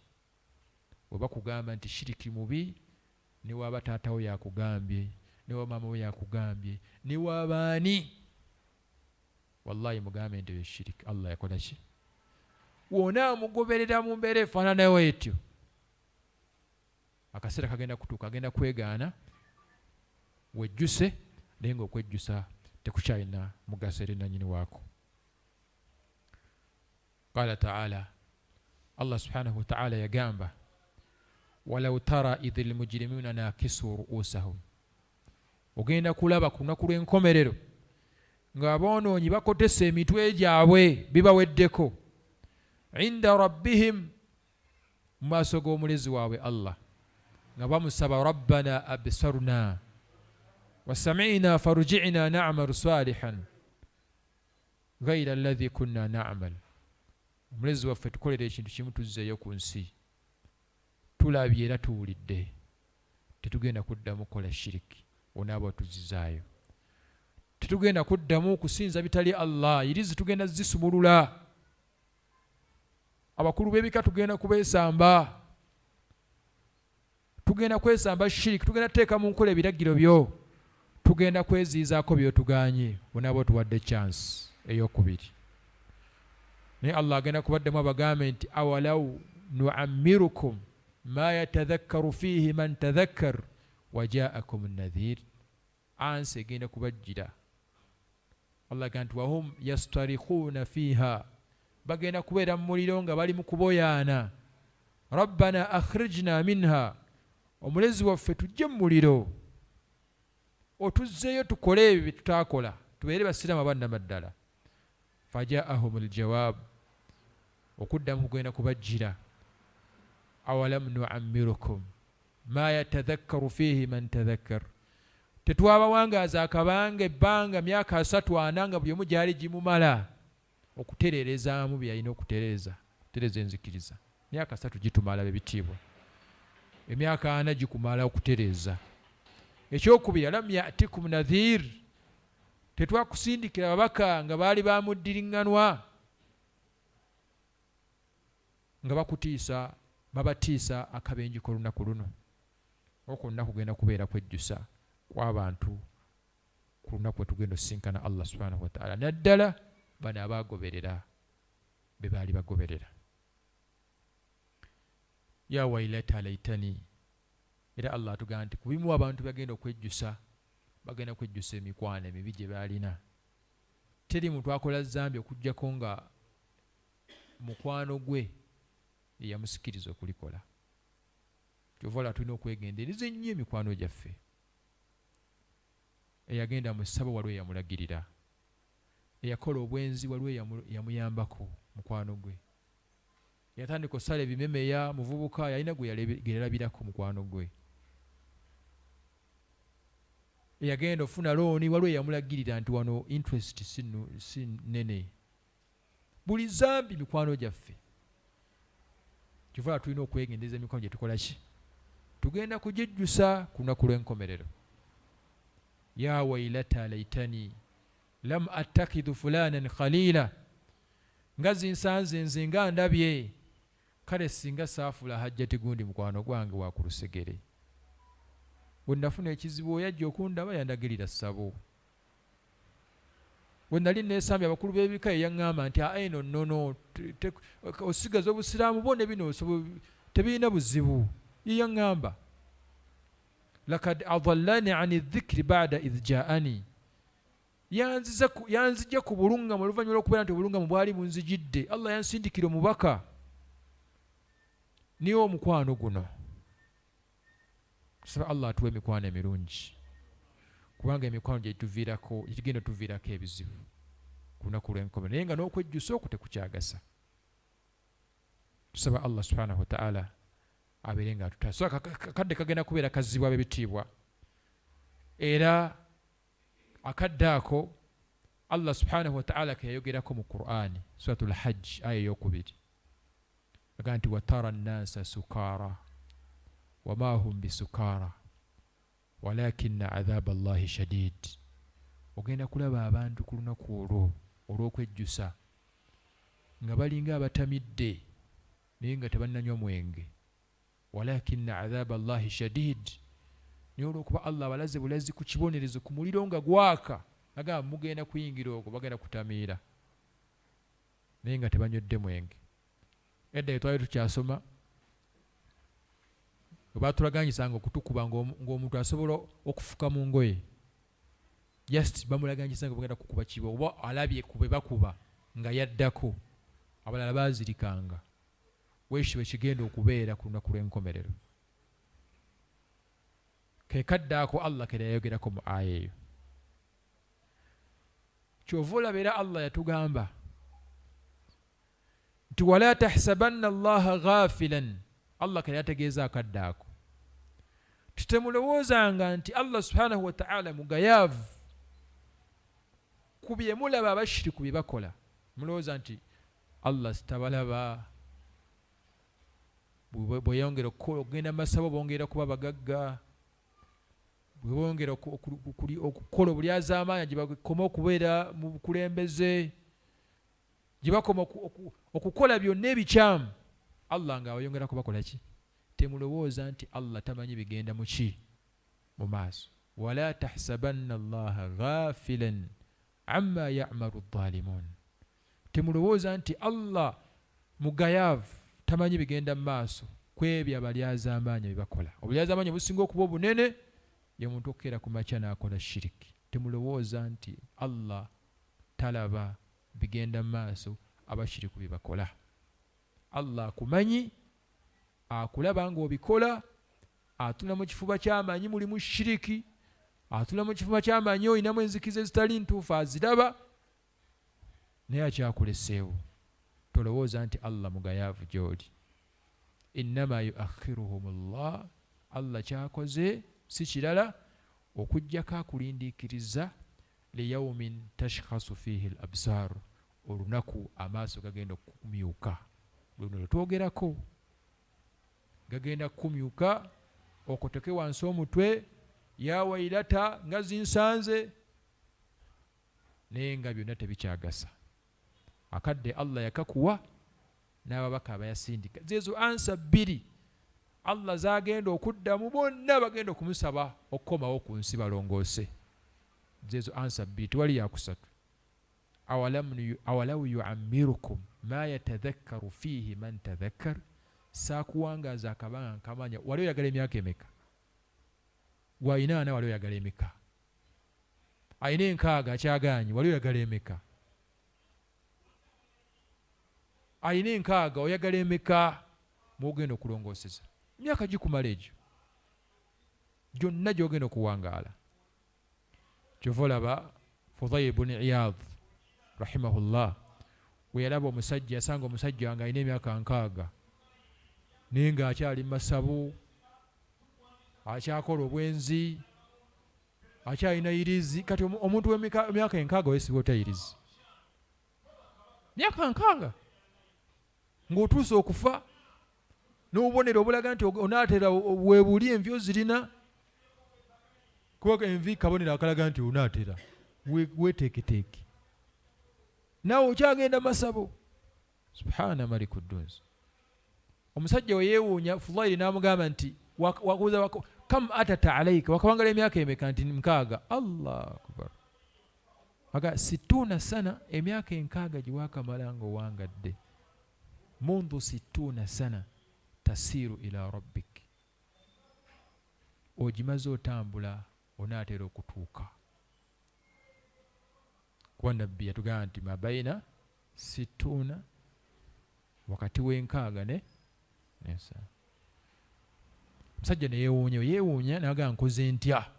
S1: Bwe bakugamba nti shiriki mubi, ne waaba taata wo y'akugambye, ne waaba maama wo y'akugambye, ne waaba ani, wallahi mugambe nti oyo shiriki Allah yakola ki? W'onaamugoberera mu mbeera efaananawo etyo, Akaseera kagenda kutuuka agenda kwegaana wejjuse naye nga okwejjusa tekukyalina mugaso eri nanyini waako. Qaala ta'ala, Allah subhanahu wataala yagamba, walau tara idhi lmujrimuna nakisu ruusahum, ogenda kulaba ku lunaku lw'enkomerero ng'aboonoonyi bakotese emitwe gyabwe bibaweddeko, inda rabbihim, mu maaso g'omulezi waabwe Allah nga bamusaba rabbana absarna wasamina farji'na na'malu salihan ghaira alladhi kunna na'mal, omulezi waffe tukolere ekintu kimu tuzzeeyo ku nsi, tulabye era tuwulidde, tetugenda kuddamu kukola shiriki onaaba otuzzizaayo, tetugenda kuddamu kusinza bitali Allah, irizi tugenda zisumulula. Abakulu b'ebika tugenda kubeesamba, tugenda kwesamba shiriki, tugenda kuteeka mu nkola ebiragiro byo, tugenda kweziyizaako by'otugaanye, onaaba otuwadde chance ey'okubiri. Naye Allah agenda kubaddemu abagambe nti awalau nuammirukum ma yatadhakkaru fiihi man tadhakkar wajaakum nadhir, ansi egenda kubajjira. Allah agamba nti wahum yastarikuuna fiiha, bagenda kubeera mu muliro nga bali mu kuboyaana. Rabbana akhrijna minha, omulezi waffe tujje mu muliro otuzzeeyo tukole ebyo bye tutaakola tubeere basiraamu abannamaddala. Fajaahum ljawab, okuddamu kugenda kubajjira. Awalam nuammirukum ma yatadhakkaru fiihi man tadhakkar, tetwabawangaaza akabanga ebbanga myaka asatu ana nga buli omu gyali gimumala okutereerezaamu bye yalina okutereeza, okutereeza enzikiriza. Myaka asatu gitumala bebitiibwa, emyaka ana gikumala okutereeza. Ekyokubiri, alam yatikum nadhir, tetwakusindikira babaka nga baali bamuddiriŋŋanwa nga bakutiisa, babatiisa akabenje k'olunaku luno. Okwo kwonna kugenda kubeera kwejjusa kw'abantu ku lunaku lwe tugenda osisinkana Allah subhanahu wataala, naddala bano abaagoberera be baali bagoberera. Ya wailata laitani, era Allah atugamba nti ku bimu abantu bagenda okwejjusa, bagenda kwejjusa emikwano emibi gye baalina. Teri muntu akola zambi okuggyako nga mukwano gwe yeyamusikiriza okulikola. Kyova olaba tulina okwegendereza ennyo emikwano gyaffe. Eyagenda mu ssabo waliwo eyamulagirira, eyakola obwenzi waliwo eyamuyambako mukwano gwe, eyatandika osala ebimemeya muvubuka yalina gwe yalabirako mukwano gwe, eyagenda ofuna looni waliwo eyamulagirira nti wano interest si nnene. Buli zambi mikwano gyaffe. Kyova olaba tulina okwegendereza emikwano gye tukola ki? Tugenda kugyejjusa ku lunaku lw'enkomerero. Ya wailata laitani lam attakidhu fulanan khaliila, nga zinsanze nze nga ndabye, kale singa saafuula Hajjati gundi mukwano gwange wa ku lusegere. Bwe nafuna ekizibu oyo ajja okundaba yandagirira ssabo. Bwe nali neesambye abakulu b'ebika ye yaŋŋamba nti aa eno nnono osigaza obusiraamu bwo ne bino tebirina buzibu. Ye yaŋŋamba lakad adallani ani dhikri bada idh jaani, yanzija ku bulungamu oluvannyuma lw'okubeera nti obulungamu bwali bunzijidde. Allah yansindikira omubaka niye omukwano guno. Tusaba Allah atuwe emikwano emirungi. Kubanga emikwano gyetuviirako, gigenda otuviirako ebizibu ku lunaku lw'enkomerero, naye nga n'okwejjusa okwo tekukyagasa. Tusaba Allah subhanahu wataala abeere nga atutaasa. So akadde kagenda kubeera kazibu, ab'ebitiibwa, era akadde ako Allah subhanahu wataala keyayogerako mu Qur'ani, Suratul Hajj aya eyokubiri, agamba nti watara nnasa sukaara wama hum bisukaara walakina adhaba Allahi shadid. Ogenda kulaba abantu ku lunaku olwo olw'okwejjusa nga balinga abatamidde naye nga tebannanywa mwenge. Walakina adhaba Allahi shadid, naye olwokuba Allah abalaze bulazi ku kibonerezo, ku muliro nga gwaka, agamba mugenda kuyingira okwo, bagenda kutamiira naye nga tebanywedde mwenge. Edda twali tukyasoma, bwe batulaganyisanga okutukuba ng'omuntu asobola okufuka mu ngoye, just bamulaganyisa nga bagenda kukuba kiba oba alabye ku bwe bakuba nga yaddako, abalala baazirikanga. Weekyo ekigenda okubeera ku lunaku lw'enkomerero ke kadde ako Allah ke yayogerako mu aya eyo. Kyova olaba era Allah yatugamba nti wala tahsabanna Allaha ghafilan. Allah ke yategeeza akadde ako, titemulowoozanga nti Allah subhanahu wataala mugayaavu ku bye mulaba abashiriku bye bakola. Mulowooza nti Allah sitabalaba, bweyongera okugenda mu masabo bongera kuba bagagga, bwe bongera okukola obulyazaamaanya gye bakoma okubeera mu bukulembeze, gye bakoma okukola byonna ebikyamu, Allah nga abayongera kubakola ki? Temulowooza nti Allah tamanyi bigenda mu ki mu maaso. Wala tahsabanna Allaha ghafilan amma yamalu dhalimun, temulowooza nti Allah mugayaavu tamanyi bigenda mu maaso ku ebyo abalyazaamaanya bye bakola. Obulyazaamaanya obusinga okuba obunene ye muntu okukeera ku makya n'akola shiriki. Temulowooza nti Allah talaba bigenda mu maaso abashiriku bye bakola. Allah akumanyi, akulaba ng'obikola, atula mu kifuba ky'amanyi mulimu shiriki, atula mu kifuba ky'amanyi olinamu enzikiza ezitali ntuufu, aziraba, naye akyakuleseewo. Tolowooza nti Allah mugayaavu gy'oli. Innama yuakhiruhum llah, Allah kyakoze si kirala okuggyako akulindiikiriza liyaumin tashkhasu fihi l absar, olunaku amaaso gagenda okukumyuka. Luno lwetwogerako, gagenda kukumyuka okoteke wansi omutwe, ya wailata nga zinsanze, naye nga byonna tebikyagasa. Akadde Allah yakakuwa n'ababaka abayasindika, zezo ansa bbiri Allah zagenda okuddamu bonna bagenda okumusaba okukomawo ku nsi balongoose. Zezo ansa bbiri, tewali yakusatu. Awalau yuammirukum ma yatadhakkaru fiihi man tadhakkar, saakuwangaaza akabanga nkamanya. Wali oyagala emyaka emeka? Gwalina ana, wali oyagala emeka? Alina enkaaga akyagaanyi, wali oyagala emeka? Alina enkaaga, oyagala emeka mwogenda okulongooseza? Emyaka gikumala egyo gyonna gyogenda okuwangaala. Kyova olaba Fudhail buni Iyad rahimahullah we yalaba omusajja, yasanga omusajja nga alina emyaka 60 naye ng'akyali mu masabo, akyakola obwenzi, akyalina yirizi. Kati omuntu w'emyaka 60 weesiba otya yirizi? Myaka 60 ng'otuuse okufa, n'obubonero obulaga nti onaatera weebuli, envi ozirina, kuba envi kabonero akalaga nti onaatera, weeteeketeeke, naawe okyagenda masabo. Subhana maliku ddunsi. Omusajja we yeewuunya, Fudairi n'amugamba nti wakuuza kam atata alaika, wakawangala emyaka emeka? Nti 60. Allah akbar. Aga situuna sana, emyaka 60 gye waakamala ng'owangadde, mundu situuna sana tasiiru ila rabbik, ogimaze otambula onaatera okutuuka, kuba nabbi yatugamba nti mabaina situuna, wakati w'enkaaga ne nensano. Omusajja neyeewuunya, yeewuunya n'agamba nkoze ntya?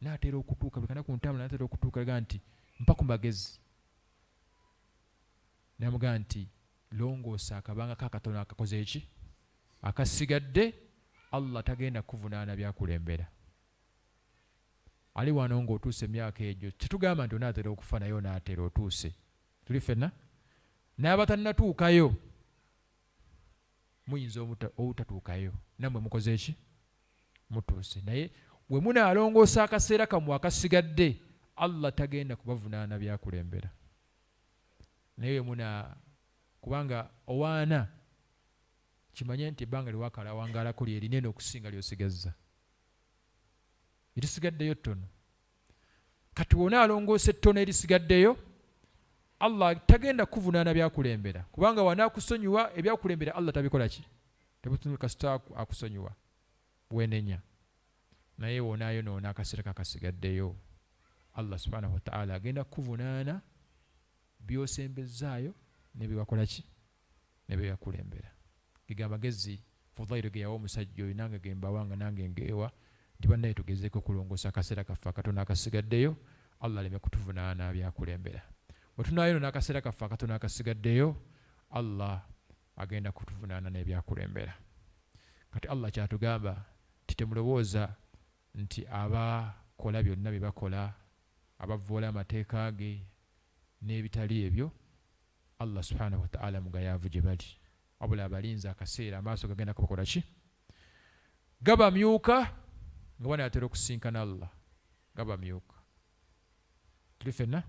S1: Naatera okutuuka buli kanaku ntambula naatera okutuuka ga nti mpa ku magezi. Namugamba nti longoosa akabanga kakatono akakoze eki akasigadde, Allah tagenda kuvunaana byakulembera. Ali wano ng'otuuse emyaka egyo, tetugamba nti onaatera okufa, naye onaatera otuuse. Tuli ffenna n'abatannatuukayo muyinza obutatuukayo, nammwe mukoze eki mutuuse. Naye bwe munaalongoosa akaseera kammwe akasigadde, Allah tagenda kubavunaana byakulembera. Naye bwe muna kubanga owaana kimanye nti ebbanga lyewakalawangaalako lyerinene okusinga lyosigazza, erisigaddeyo ttono. Kati wonaalongoosa ettono erisigaddeyo, Allah tagenda kuvunaana byakulembera, kubanga wanaakusonyiwa ebyakulembera Allah tabikola ki tebutunula kasita akusonyiwa wenenya. Naye wonaayonoona akaseera kakasigaddeyo, Allah subhanahu wataala agenda kukuvunaana byosembezaayo nebiwakola ki nebyeyakulembera. Gega amagezi Fudhailu ge yawa omusajja oyo, nange ge mbawa nga nange ngeewa nti bannaye tugezeeko okulongoosa akaseera kaffe akatono akasigaddeyo, Allah aleme kutuvunaana byakulembera. Bwe tunaayonoona akaseera kaffe akatono akasigaddeyo, Allah agenda kutuvunaana n'ebyakulembera. Kati Allah kyatugamba nti temulowooza nti abakola byonna bye bakola, abavvoola amateeka ge n'ebitali ebyo, Allah subhanahu wataala mugayaavu gye bali, wabula abalinze akaseera amaaso gagenda kubakola ki gabamyuka nga banaatera okusinkana Allah, gabamyuka. Tuli ffenna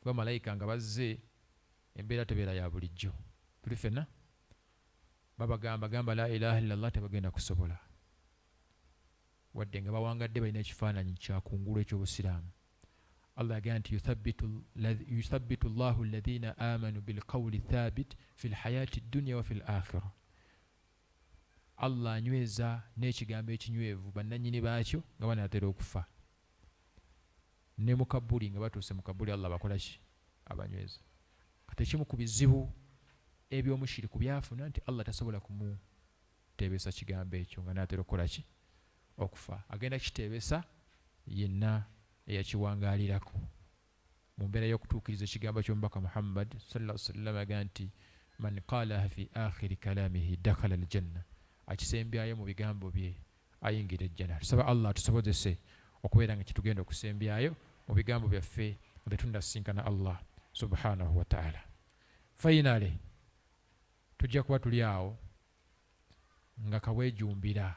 S1: kuba malayika nga bazze, embeera tebeera ya bulijjo. Tuli ffenna babagamba gamba la ilaha illallah, tebagenda kusobola, wadde nga bawangadde balina ekifaananyi kya kungulu eky'obusiraamu. Allah yagamba nti yuthabbitu llahu alladhina amanu bilqawli thabit fi lhayati dunya wa fi lakhira. Allah anyweza n'ekigambo ekinywevu bannannyini baakyo nga banaatera okufa, ne mu kabuli nga batuuse mu kabuli Allah abakola ki abanyweza. Kati ekimu ku bizibu eby'omushiriku byafuna nti Allah tasobola kumuteebesa kigambo ekyo nga naatera okukola ki okufa, agenda kiteebesa yenna eyakiwangaalirako mu mbeera y'okutuukiriza ekigambo ky'omubaka Muhammad sallallahu alaihi wasallam agamba nti man qalaha fi akhiri kalamihi dakhala aljanna, akisembyayo mu bigambo bye ayingira ejjana. Tusaba Allah atusobozese okubeera nga kyetugenda okusembyayo mu bigambo byaffe nga tetunnasisinkana Allah subhanahu wa ta'ala. Finally tujja kuba tuli awo nga kaweejumbira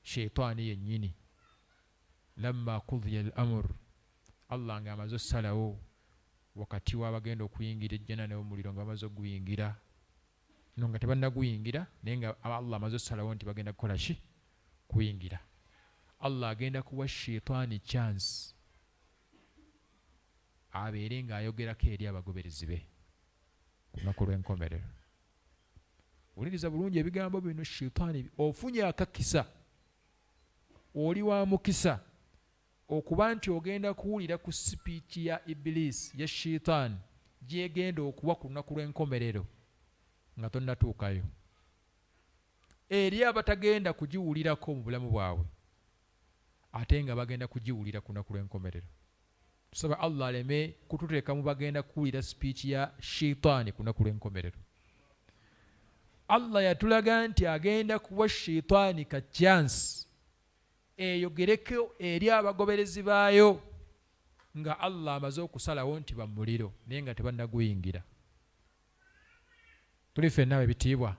S1: sheitaani yennyini, lamma kudhiya al amur, Allah nga amaze ossalawo wakati w'abagenda okuyingira ejjana n'omuliro nga bamaze okuguyingira, no nga tebannaguyingira, naye nga Allah amaze ossalawo nti bagenda kukola ki kuyingira. Allah agenda kuwa sheitaani chance abeere ng'ayogerako eri abagoberezi be ku lunaku lw'enkomerero. Wuliriza bulungi ebigambo bino, sheitaani ofunye akakisa, oli wa mukisa okuba nti ogenda kuwulira ku sipiiki ya Ibiliisi ya sheitaani gyegenda okuwa ku lunaku lw'enkomerero nga tonnatuukayo, eri abatagenda kugiwulirako mu bulamu bwabwe ate nga bagenda kugiwulira ku lunaku lw'enkomerero. Tusaba Allah aleme kututeeka mu bagenda kuwulira sipiiki ya sheitaani ku lunaku lw'enkomerero. Allah yatulaga nti agenda kuwa sheitaani ka chance eyogereko eri abagoberezi baayo nga Allah amaze okusalawo nti bamuliro, naye nga tebannaguyingira. Tuli ffenna ebitiibwa.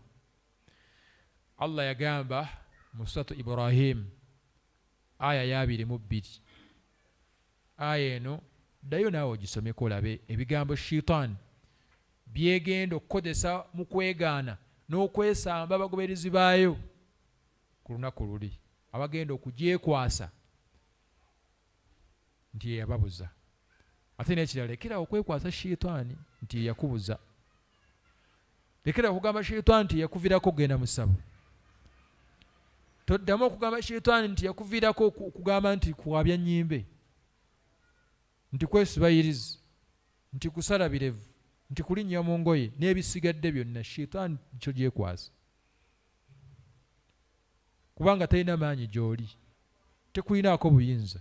S1: Allah yagamba mu suratu Ibrahim aya ya 22. Aya eno ddayo naawe ogisomeko olabe ebigambo sheitaani byegenda okukozesa mu kwegaana n'okwesamba abagoberezi baayo ku lunaku luli abagenda okugyekwasa nti yeyababuza. Ate n'ekirala, lekera okwekwasa sheitaani nti yeyakubuza, lekera okugamba sheitaani nti yakuviirako okugenda mu ssabo, toddamu okugamba sheitaani nti yakuviirako okugamba nti kuwabya nnyimbe, nti kwesiba yirizi, nti kusala birevu, nti kulinnya mu ngoye n'ebisigadde byonna. Sheitaani kyo gyekwasa, kubanga talina maanyi gy'oli, Tekulinaako buyinza.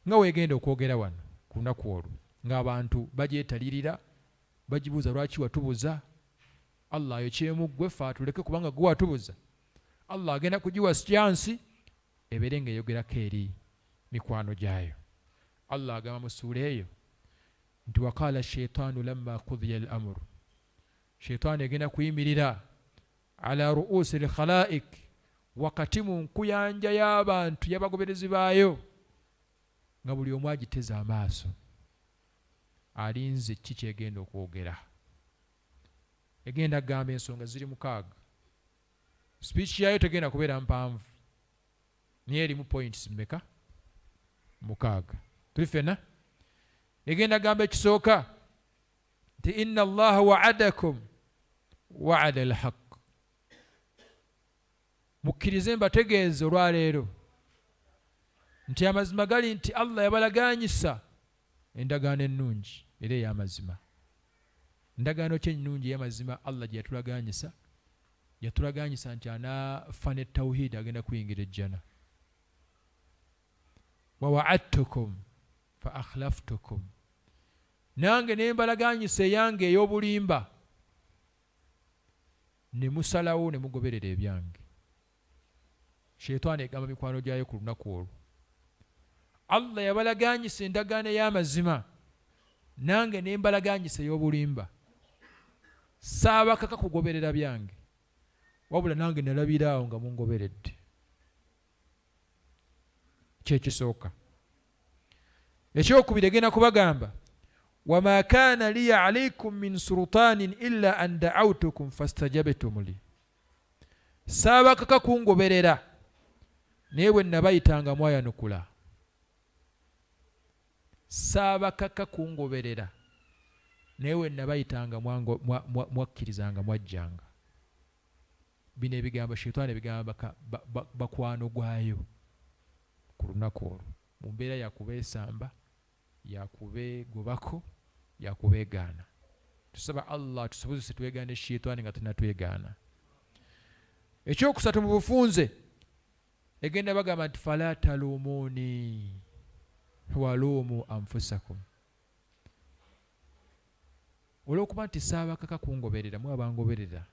S1: Nga weegenda okwogera wano ku lunaku olwo ng'abantu bagyetalirira, bagibuuza lwaki watubuza? Allah ayokyemu ggwe ffe atuleke kubanga ggwe watubuza. Allah agenda kugiwa chance ebeere ng'eyogerako eri mikwano gyayo. Allah agamba mu ssuula eyo nti waqala shaitaanu lamma qudiya al amuru, shaitaani egenda kuyimirira ala ruusi lkhalaik, wakati mu nkuyanja y'abantu y'abagoberezi baayo, nga buli omu agiteze amaaso alinze ki kyegenda okwogera. Egenda kugamba ensonga ziri 6. Speech yayo tegenda kubeera mpanvu, naye erimu points mmeka? 6. Tuli ffenna? Egenda gamba ekisooka nti inna allaha wa'adakum wa'ada alhaq, mukkirize mbategeeze olwaleero nti amazima gali nti Allah yabalaganyisa endagaano ennungi era ey'amazima. Ndagaano ki ennungi ey'amazima Allah gye yatulaganyisa? Yatulaganyisa nti anaafa ne tawhid agenda kuyingira ejjana. Wa wa'adtukum fa akhlaftukum, nange ne mbalaganyisa eyange ey'obulimba ne musalawo ne mugoberera ebyange. Sheitaani egamba mikwano gyayo ku lunaku olwo, Allah yabalaganyisa endagaano ey'amazima nange ne mbalaganyisa ey'obulimba, saabakaka kugoberera byange, wabula nange nalabira awo nga mungoberedde. Kyekisooka. Ekyokubiri egenda kubagamba wama kana liya alaikum min sultanin illa an da'awtukum fastajabtum li, saabakaka kungoberera naye bwe nabayitanga mwayanukula. Saabakaka kungoberera naye bwe nabayitanga mwakkirizanga, mwajjanga. Bino ebigambo shaitaani ebigamba bakwano gwayo ku lunaku olwo mu mbeera yakubeesamba, yakubeegobako, yakubeegaana. Tusaba Allah tusobozese twegaane shaitaani nga tunatwegaana. Ekyokusatu mu bufunze egenda bagamba nti fala talumuni waluumu anfusakum, olw'okuba nti saabakaka kungoberera, mwe abangoberera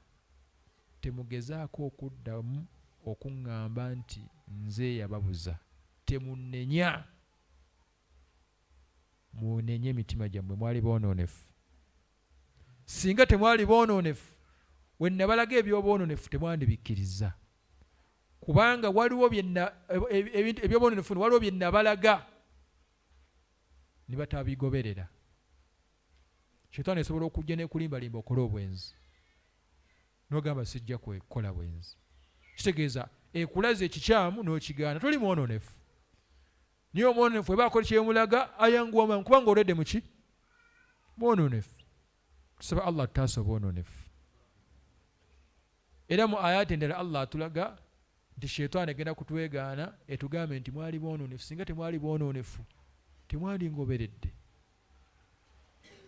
S1: temugezaako okuddamu okuŋŋamba nti nze yababuza, temunnenya, munenye emitima gyammwe, mwali boonoonefu. Singa temwali boonoonefu, we nabalaga eby'obwonoonefu temwandibikkirizza, kubanga waliwo ebintu eby'obwonoonefu waliwo bye nabalaga ne batabigoberera. Shetaani esobola okujja n'ekulimbalimba okole obwenzi, n'ogamba sijja kukola bwenzi. Kitegeeza ekulaze ekikyamu n'okigaana, toli mwonoonefu. Naye omwonoonefu eba akola kyemulaga ayanguwa mangu kubanga olwedde muki mwonoonefu. Tusaba Allah tutaasa obwonoonefu. Era mu ayati endala Allah atulaga nti shetaani egenda kutwegaana etugambe nti mwali boonoonefu, singa temwali boonoonefu temwandingoberedde.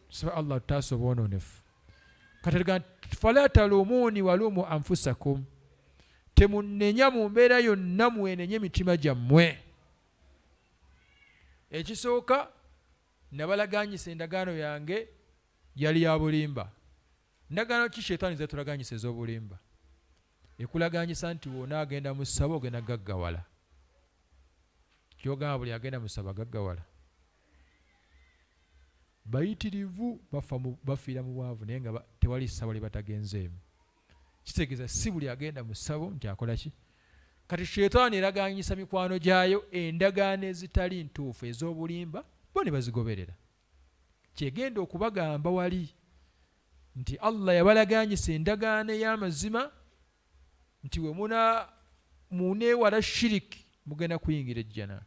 S1: Tusaba Allah tutaasa obwonoonefu. Kati fala talumuuni walumu anfusakum, temunnenya mu mbeera yonna, mwenenye emitima gyammwe. Ekisooka nabalaganyisa endagaano yange yali ya bulimba. Ndagaano ki shetaani zetulaganyisa ez'obulimba? Ekulaganyisa nti wona agenda mu ssabo ogenda gaggawala. Kyogamba buli agenda mu ssabo agaggawala? Bayitirivu bafiira mu bwavu naye nga tewali ssabo lye batagenzeemu. Kitegeeza si buli agenda mu ssabo nti akola ki? Kati shetaani eraganyisa mikwano gyayo endagaano ezitali ntuufu ez'obulimba, bo ne bazigoberera. Kyegenda okubagamba wali nti Allah yabalaganyisa endagaano ey'amazima nti we muneewala shiriki mugenda kuyingira ejjana,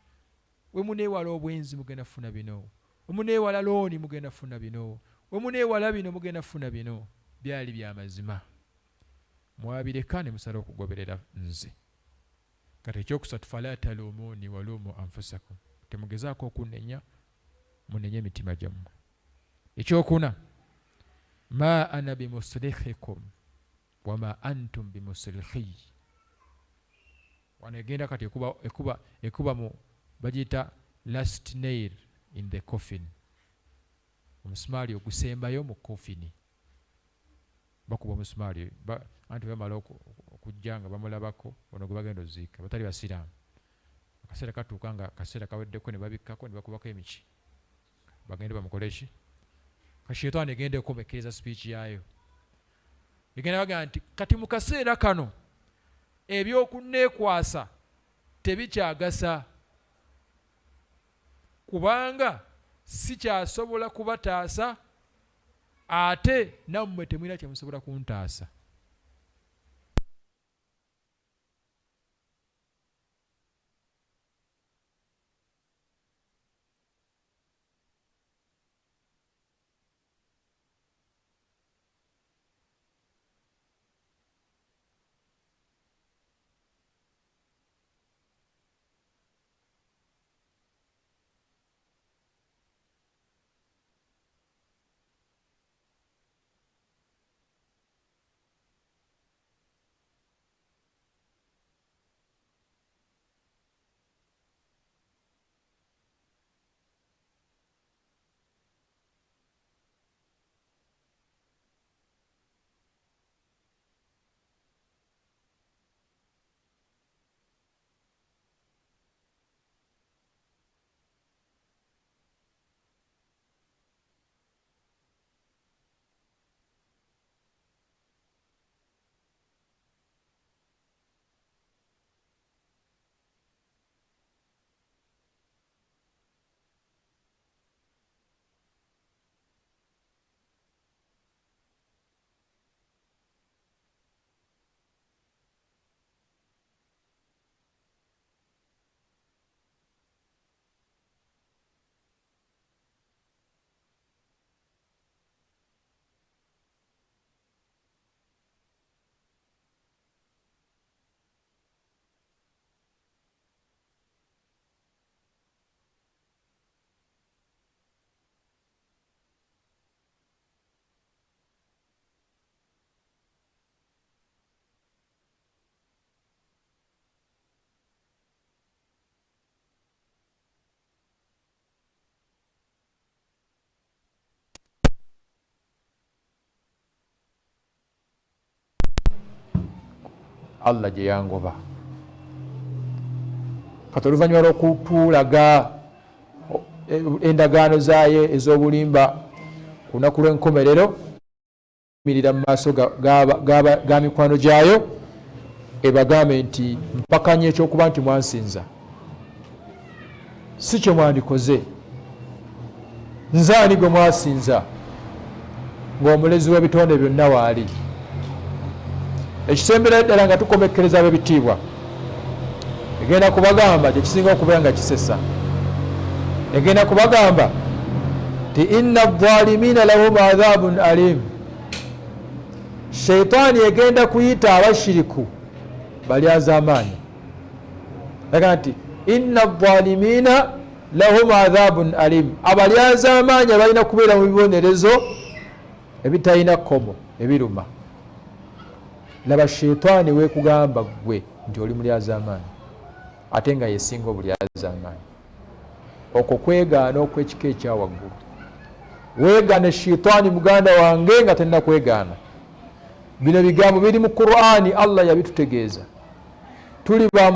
S1: we muneewala obwenzi mugenda kufuna bino, we muneewala looni mugenda kufuna bino, we muneewala bino mugenda kufuna bino. Byali bya mazima, mwabireka ne musala okugoberera nze. Kati ekyokusatu, fala talumuni walumu anfusakum, temugezaako okunnenya, munenye emitima gyammwe. Ekyokuna, ma ana bimusrikhikum wama antum bimusrikhiyi. Wano egenda kati ekuba, ekuba, ekuba mu bagiyita last nail in the coffin, omusumaali ogusembayo mu coffin. Bakuba omusumaali anti bamala okujja nga bamulabako ono gwe bagenda oziika, batali basiraamu. Akaseera katuuka nga akaseera kaweddeko, ne babikkako ne bakubako emiki, bagende bamukole ki? Kashaitaani egenda ekomekereza speech yaayo, egenda bagamba nti kati mu kaseera kano ebyokunneekwasa tebikyagasa, kubanga sikyasobola kubataasa, ate nammwe temulina kyemusobola kuntaasa. Allah gye yangoba. Kati oluvannyuma lw'okutulaga endagaano zaayo ez'obulimba ku lunaku lw'enkomerero, mirira mu maaso ga mikwano gyayo ebagambe nti mpakanye ekyokuba nti mwansinza, si kye mwandikoze, nze ani gwe mwasinza ng'omulezi w'ebitonde byonna waali. Ekisemberayo ddala nga tukomekkereza ab'ebitiibwa, egenda kubagamba kyekisinga okubeera nga kisesa, egenda kubagamba nti inna dhalimina lahum adhabun alim. Shaitaani egenda kuyita abashiriku balyazaamaanyi, agamba nti inna dhalimina lahum adhabun alim, abalyazaamaanyi abalina kubeera mu bibonerezo ebitalina kkomo ebiruma. Laba shaitaani weekugamba ggwe nti oli mulyazaamaanyi, ate nga yesinga obulyazaamaanyi. Okwo kwegaana okw'ekika ekya waggulu. Weegaane shaitaani muganda wange nga tennakwegaana. Bino bigambo biri mu Qur'ani, Allah yabitutegeeza. Tuli ba